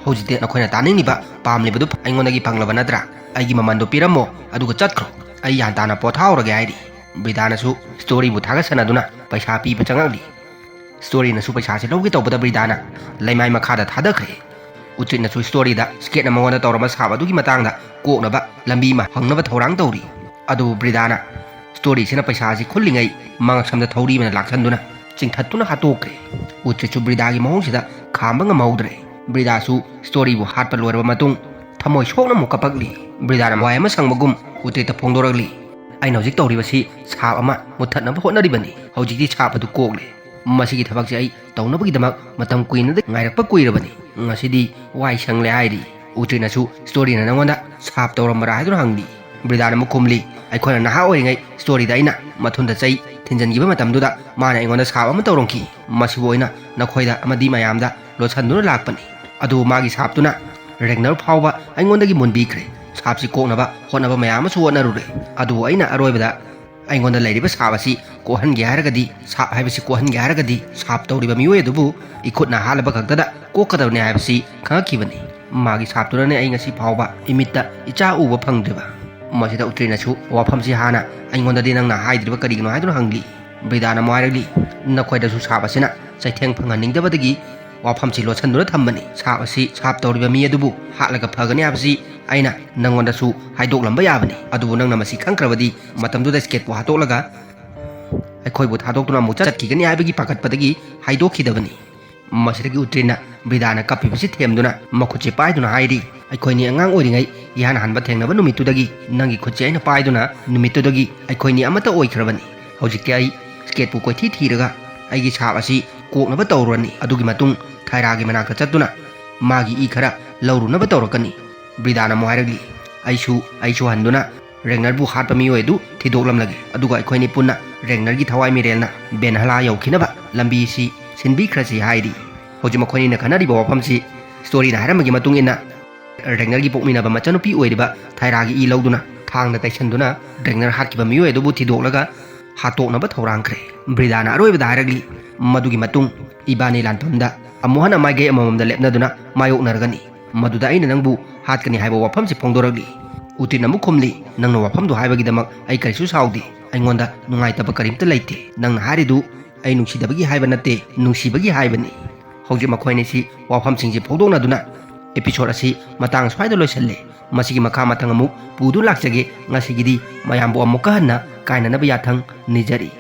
ꯍꯧꯖꯤꯛꯇꯤ ꯅꯈꯣꯏꯅ ꯇꯥꯅꯤꯡꯂꯤꯕ ꯄꯥꯝꯂꯤꯕꯗꯨ ꯑꯩꯉꯣꯟꯗꯒꯤ ꯐꯪꯂꯕ ꯅꯠꯇ꯭ꯔꯥ? ꯑꯩꯒꯤ ꯃꯃꯜꯗꯨ ꯄꯤꯔꯝꯃꯣ, ꯑꯗꯨꯒ ꯆꯠꯈ꯭ꯔꯣ꯫ ꯑꯩ ꯒ꯭ꯌꯥꯟ ꯇꯥꯅ ꯄꯣꯊꯥꯍꯧꯔꯒꯦ" ꯍꯥꯏꯔꯤ꯫ ꯕ꯭ꯔꯤꯗꯥꯅꯁꯨ ꯁ꯭ꯇꯣꯔꯤꯕꯨ ꯊꯥꯒꯠꯁꯅꯗꯨꯅ ꯄꯩꯁꯥ ꯄꯤꯕ ꯆꯪꯉꯛꯂꯤ꯫ ꯁ꯭ꯇꯣꯔꯤꯅꯁꯨ ꯄꯩꯁꯥꯁꯤ ꯂꯧꯒꯦ ꯇꯧꯕꯗ ꯕ꯭ꯔꯤꯗꯥꯅ ꯂꯩꯃꯥꯏ ꯃꯈꯥꯗ ꯊꯥꯗꯈ꯭ꯔꯦ꯫ ꯎꯇ꯭ꯔꯤꯠꯅꯁꯨ ꯁ꯭ꯇꯣꯔꯤꯗ ꯁ꯭ꯀꯦꯠꯅ ꯃꯉꯣꯟꯗ ꯇꯧꯔꯝꯕ ꯁꯥꯞ ꯑꯗꯨꯒꯤ ꯃꯇꯥꯡꯗ ꯀꯣꯛꯅꯕ ꯂꯝꯕꯤ ꯑꯃ ꯍꯪꯅꯕ ꯊꯧꯔꯥꯡ ꯇꯧꯔꯤ꯫ ꯑꯗꯨꯕꯨ ꯕ꯭ꯔꯤꯗꯥꯅ ꯁ꯭ꯇꯣꯔꯤꯁꯤꯅ ꯄꯩꯁꯥꯁꯤ ꯈꯨꯜꯂꯤꯉꯩ ꯃꯉꯛꯁꯝꯗ ꯊꯧꯔꯤ ꯑꯃꯅ ꯂꯥꯛꯁꯟꯗꯨꯅ ꯆꯤꯡꯊꯠꯇꯨꯅ ꯍꯥꯠꯇꯣꯛꯈ꯭ꯔꯦ꯫ ꯎꯇ꯭ꯔꯤꯠꯁꯨ ꯕ꯭ꯔꯤꯗꯥꯒꯤ ꯃꯑꯣꯡꯁꯤꯗ ꯈꯥꯝꯕ ꯉꯝꯍꯧꯗ꯭ꯔꯦ꯫ ꯕ꯭ꯔꯤꯗꯥꯁꯨ ꯁ꯭ꯇꯣꯔꯤꯕꯨ ꯍꯥꯠꯄ ꯂꯣꯏꯔꯕ ꯃꯇꯨꯡ ꯊꯃꯣꯏ ꯁꯣꯛꯅ ꯑꯃꯨꯛ ꯀꯞꯄꯛꯂꯤ꯫ ꯕ꯭ꯔꯤꯗꯥꯅ ꯋꯥꯏ ꯑꯃ ꯁꯪꯕꯒꯨꯝ ꯎꯇ꯭ꯔꯤꯠꯇ ꯐꯣꯡꯗꯣꯔꯛꯂꯤ, "ꯑꯩꯅ ꯍꯧꯖꯤꯛ ꯇꯧꯔꯤꯕꯁꯤ ꯁꯥꯞ ꯑꯃ ꯃꯨꯠꯊꯠꯅꯕ ꯍꯣꯠꯅꯔꯤꯕꯅꯤ꯫ ꯍꯧꯖꯤꯛꯇꯤ ꯁꯥꯞ ꯑꯗꯨ ꯀꯣꯛꯂꯦ꯫ ꯃꯁꯤꯒꯤ ꯊꯕꯛꯁꯤ ꯑꯩ ꯇꯧꯅꯕꯒꯤꯗꯃꯛ ꯃꯇꯝ ꯀꯨꯏꯅꯗ ꯉꯥꯏꯔꯛꯄ ꯀꯨꯏꯔꯕꯅꯤ꯫ ꯉꯁꯤꯗꯤ ꯋꯥꯏ ꯁꯪꯂꯦ" ꯍꯥꯏꯔꯤ꯫ ꯎꯇ꯭ꯔꯤꯠꯅꯁꯨ ꯁ꯭ꯇꯣꯔꯤꯅ ꯅꯪꯉꯣꯟꯗ ꯁꯥꯞ ꯇꯧꯔꯝꯕ꯭ꯔꯥ ꯍꯥꯏꯗꯨꯅ ꯍꯪꯂꯤ꯫ ꯕ꯭ꯔꯤꯗꯥꯅ ꯑꯃꯨꯛ ꯈꯨꯝꯂꯤ, "ꯑꯩꯈꯣꯏꯅ ꯅꯍꯥ ꯑꯣꯏꯔꯤꯉꯩ ꯁ꯭ꯇꯣꯔꯤꯗ ꯑꯩꯅ ꯃꯊꯨꯟꯗ ꯆꯩ ꯊꯤꯟꯖꯤꯟꯈꯤꯕ ꯃꯇꯝꯗꯨꯗ ꯃꯥꯅ ꯑꯩꯉꯣꯟꯗ ꯁꯥꯞ ꯑꯃ ꯇꯧꯔꯝꯈꯤ꯫ ꯃꯁꯤꯕꯨ ꯑꯩꯅ ꯅꯈꯣꯏꯗ ꯑꯃꯗꯤ ꯃꯌꯥꯝꯗ ꯂꯣꯠꯁꯟꯗꯨꯅ ꯂꯥꯛꯄꯅꯤ꯫ ꯑꯗꯨꯕꯨ ꯃꯥꯒꯤ ꯁꯥꯞꯇꯨꯅ ꯔꯦꯒꯅꯔ ꯐꯥꯎꯕ ꯑꯩꯉꯣꯟꯗꯒꯤ ꯃꯨꯟꯕꯤꯈ꯭ꯔꯦ꯫ ꯁꯥꯞꯁꯤ ꯀꯣꯛꯅꯕ ꯍꯣꯠꯅꯕ ꯃꯌꯥꯝ ꯑꯃꯁꯨ ꯍꯣꯠꯅꯔꯨꯔꯦ꯫ ꯑꯗꯨꯕꯨ ꯑꯩꯅ ꯑꯔꯣꯏꯕꯗ ꯑꯩꯉꯣꯟꯗ ꯂꯩꯔꯤꯕ ꯁꯥꯞ ꯑꯁꯤ ꯀꯣꯛꯍꯟꯒꯦ ꯍꯥꯏꯔꯒꯗꯤ, ꯁꯥꯞ ꯍꯥꯏꯕꯁꯤ ꯀꯣꯛꯍꯟꯒꯦ ꯍꯥꯏꯔꯒꯗꯤ, ꯁꯥꯞ ꯇꯧꯔꯤꯕ ꯃꯤꯑꯣꯏ ꯑꯗꯨꯕꯨ ꯏꯈꯨꯠꯅ ꯍꯥꯠꯂꯕ ꯈꯛꯇꯗ ꯀꯣꯛꯀꯗꯕꯅꯤ ꯍꯥꯏꯕꯁꯤ ꯈꯪꯉꯛꯈꯤꯕꯅꯤ꯫ ꯃꯥꯒꯤ ꯁꯥꯞꯇꯨꯅꯅꯦ ꯑꯩ ꯉꯁꯤ ꯐꯥꯎꯕ ꯏꯃꯤꯠꯇ ꯏꯆꯥ ꯎꯕ ꯐꯪꯗ꯭ꯔꯤꯕ"꯫ ꯃꯁꯤꯗ ꯎꯇ꯭ꯔꯤꯅꯁꯨ, "ꯋꯥꯐꯝꯁꯤ ꯍꯥꯟꯅ ꯑꯩꯉꯣꯟꯗꯗꯤ ꯅꯪꯅ ꯍꯥꯏꯗ꯭ꯔꯤꯕ ꯀꯔꯤꯒꯤꯅꯣ?" ꯍꯥꯏꯗꯨꯅ ꯍꯪꯂꯤ꯫ ꯕ꯭ꯔꯤꯗꯥꯅ ꯑꯃꯨꯛ ꯍꯥꯏꯔꯛꯂꯤ, "ꯅꯈꯣꯏꯗꯁꯨ ꯁꯥꯞ ꯑꯁꯤꯅ ꯆꯩꯊꯦꯡ ꯐꯪꯍꯟꯅꯤꯡꯗꯕꯗꯒꯤ ꯋꯥꯐꯝꯁꯤ ꯂꯣꯠꯁꯤꯟꯗꯨꯅ ꯊꯝꯕꯅꯤ꯫ ꯁꯥꯞ ꯑꯁꯤ ꯁꯥꯞ ꯇꯧꯔꯤꯕ ꯃꯤ ꯑꯗꯨꯕꯨ ꯍꯥꯠꯂꯒ ꯐꯒꯅꯤ ꯍꯥꯏꯕꯁꯤ ꯑꯩꯅ ꯅꯪꯉꯣꯟꯗꯁꯨ ꯍꯥꯏꯗꯣꯛꯂꯝꯕ ꯌꯥꯕꯅꯤ꯫ ꯑꯗꯨꯕꯨ ꯅꯪꯅ ꯃꯁꯤ ꯈꯪꯈ꯭ꯔꯕꯗꯤ ꯃꯇꯝꯗꯨꯗ ꯁ꯭ꯀꯦꯠꯄꯨ ꯍꯥꯠꯇꯣꯛꯂꯒ ꯑꯩꯈꯣꯏꯕꯨ ꯊꯥꯗꯣꯛꯇꯨꯅ ꯑꯃꯨꯛ ꯆꯠꯈꯤꯒꯅꯤ ꯍꯥꯏꯕꯒꯤ ꯄꯥꯈꯠꯄꯗꯒꯤ ꯍꯥꯏꯗꯣꯛꯈꯤꯗꯕꯅꯤ"꯫ ꯃꯁꯤꯗꯒꯤ ꯎꯇ꯭ꯔꯤꯅ ꯕ꯭ꯔꯤꯗꯥꯅ ꯀꯞꯄꯤꯕꯁꯤ ꯊꯦꯝꯗꯨꯅ ꯃꯈꯨꯠꯁꯤ ꯄꯥꯏꯗꯨꯅ ꯍꯥꯏꯔꯤ, "ꯑꯩꯈꯣꯏꯅꯤ ꯑꯉꯥꯡ ꯑꯣꯏꯔꯤꯉꯩ ꯏꯍꯥꯟ ꯍꯥꯟꯕ ꯊꯦꯡꯅꯕ ꯅꯨꯃꯤꯠꯇꯨꯗꯒꯤ ꯅꯪꯒꯤ ꯈꯨꯠꯁꯤ ꯑꯩꯅ ꯄꯥꯏꯗꯨꯅ ꯅꯨꯃꯤꯠꯇꯨꯗꯒꯤ ꯑꯩꯈꯣꯏꯅꯤ ꯑꯃꯠꯇ ꯑꯣꯏꯈ꯭ꯔꯕꯅꯤ꯫ ꯍꯧꯖꯤꯛꯇꯤ ꯑꯩ ꯁ꯭ꯀꯦꯠꯄꯨ ꯀꯣꯏꯊꯤ ꯊꯤꯔꯒ ꯑꯩꯒꯤ ꯁꯥꯞ ꯑꯁꯤ ꯀꯣꯛꯅꯕ ꯇꯧꯔꯨꯔꯅꯤ꯫ ꯑꯗꯨꯒꯤ ꯃꯇꯨꯡ ꯊꯥꯏꯔꯥꯒꯤ ꯃꯅꯥꯛꯇ ꯆꯠꯇꯨꯅ ꯃꯥꯒꯤ ꯏ ꯈꯔ ꯂꯧꯔꯨꯅꯕ ꯇꯧꯔꯛꯀꯅꯤ"꯫ ꯕ꯭ꯔꯤꯗꯥꯅ ꯑꯃꯨꯛ ꯍꯥꯏꯔꯛꯂꯤ, "ꯑꯩꯁꯨ, ꯑꯩꯁꯨ ꯍꯟꯗꯨꯅ ꯔꯦꯒꯅꯔꯕꯨ ꯍꯥꯠꯄ ꯃꯤꯑꯣꯏ ꯑꯗꯨ ꯊꯤꯗꯣꯛꯂꯝꯂꯒꯦ, ꯑꯗꯨꯒ ꯑꯩꯈꯣꯏꯅꯤ ꯄꯨꯟꯅ ꯔꯦꯒꯅꯔꯒꯤ ꯊꯋꯥꯏ ꯃꯤꯔꯦꯜꯅ ꯕꯦꯟꯍꯂꯥ ꯌꯧꯈꯤꯅꯕ ꯂꯝꯕꯤꯁꯤ ꯁꯤꯟꯕꯤꯈ꯭ꯔꯁꯤ ꯍꯥꯏꯔꯤ꯫ ꯍꯧꯖꯤꯛ ꯃꯈꯣꯏꯅꯤꯅ ꯈꯟꯅꯔꯤꯕ ꯋꯥꯐꯝꯁꯤ ꯁ꯭ꯇꯣꯔꯤꯅ ꯍꯥꯏꯔꯝꯕꯒꯤ ꯃꯇꯨꯡ ꯏꯟꯅ ꯔꯦꯒꯅꯔꯒꯤ ꯄꯣꯛꯃꯤꯟꯅꯕ ꯃꯆꯥꯅꯨꯄꯤ ꯑꯣꯏꯔꯤꯕ ꯊꯥꯏꯔꯥꯒꯤ ꯏ ꯂꯧꯗꯨꯅ ꯊꯥꯡꯅ ꯇꯩꯁꯟꯗꯨꯅ ꯔꯦꯒꯅꯔ ꯍꯥꯠꯈꯤꯕ ꯃꯤꯑꯣꯏ ꯑꯗꯨꯕꯨ ꯊꯤꯗꯣꯛꯂꯒ ꯍꯥꯠꯇꯣꯛꯅꯕ ꯊꯧꯔꯥꯡꯈ꯭ꯔꯦ꯫ ꯕ꯭ꯔꯤꯗꯥꯅ ꯑꯔꯣꯏꯕꯗ ꯍꯥꯏꯔꯛꯂꯤ, "ꯃꯗꯨꯒꯤ ꯃꯇꯨꯡ ꯏꯕꯥꯅꯤ ꯂꯥꯟꯐꯝꯗ ꯑꯃꯨꯛ ꯍꯟꯅ ꯃꯥꯏꯀꯩ ꯑꯃꯃꯝꯗ ꯂꯦꯞꯅꯗꯨꯅ ꯃꯥꯌꯣꯛꯅꯔꯒꯅꯤ꯫ ꯃꯗꯨꯗ ꯑꯩꯅ ꯅꯪꯕꯨ ꯍꯥꯠꯀꯅꯤ ꯍꯥꯏꯕ ꯋꯥꯐꯝꯁꯤ ꯐꯣꯡꯗꯣꯔꯛꯂꯤ꯫" ꯎꯇꯤꯟ ꯑꯃꯨꯛ ꯈꯨꯝꯂꯤ, "ꯅꯪꯅ ꯋꯥꯐꯝꯗꯨ ꯍꯥꯏꯕꯒꯤꯗꯃꯛ ꯑꯩ ꯀꯔꯤꯁꯨ ꯁꯥꯎꯗꯦ꯫ ꯑꯩꯉꯣꯟꯗ ꯅꯨꯡꯉꯥꯏꯇꯕ ꯀꯔꯤꯝꯇ ꯂꯩꯇꯦ꯫ ꯅꯪꯅ ꯍꯥꯏꯔꯤꯗꯨ ꯑꯩ ꯅꯨꯡꯁꯤꯗꯕꯒꯤ ꯍꯥꯏꯕ ꯅꯠꯇꯦ, ꯅꯨꯡꯁꯤꯕꯒꯤ ꯍꯥꯏꯕꯅꯤ꯫" ꯍꯧꯖꯤꯛ ꯃꯈꯣꯏ ꯑꯅꯤꯁꯤ ꯋꯥꯐꯝꯁꯤꯡꯁꯤ ꯐꯣꯡꯗꯣꯛꯅꯗꯨꯅ episode ꯑꯁꯤ ꯃꯇꯥꯡ ꯁ꯭ꯋꯥꯏꯗ ꯂꯣꯏꯁꯤꯜꯂꯦ꯫ ꯃꯁꯤꯒꯤ ꯃꯈꯥ ꯃꯊꯪ ꯑꯃꯨꯛ ꯄꯨꯗꯨꯅ ꯂꯥꯛꯆꯒꯦ꯫ ꯉꯁꯤꯒꯤꯗꯤ ꯃꯌꯥꯝꯕꯨ ꯑꯃꯨꯛꯀ ꯍꯟꯅ ꯀꯥꯏꯅꯅꯕ ꯌꯥꯊꯪ ꯅꯤꯖꯔꯤ꯫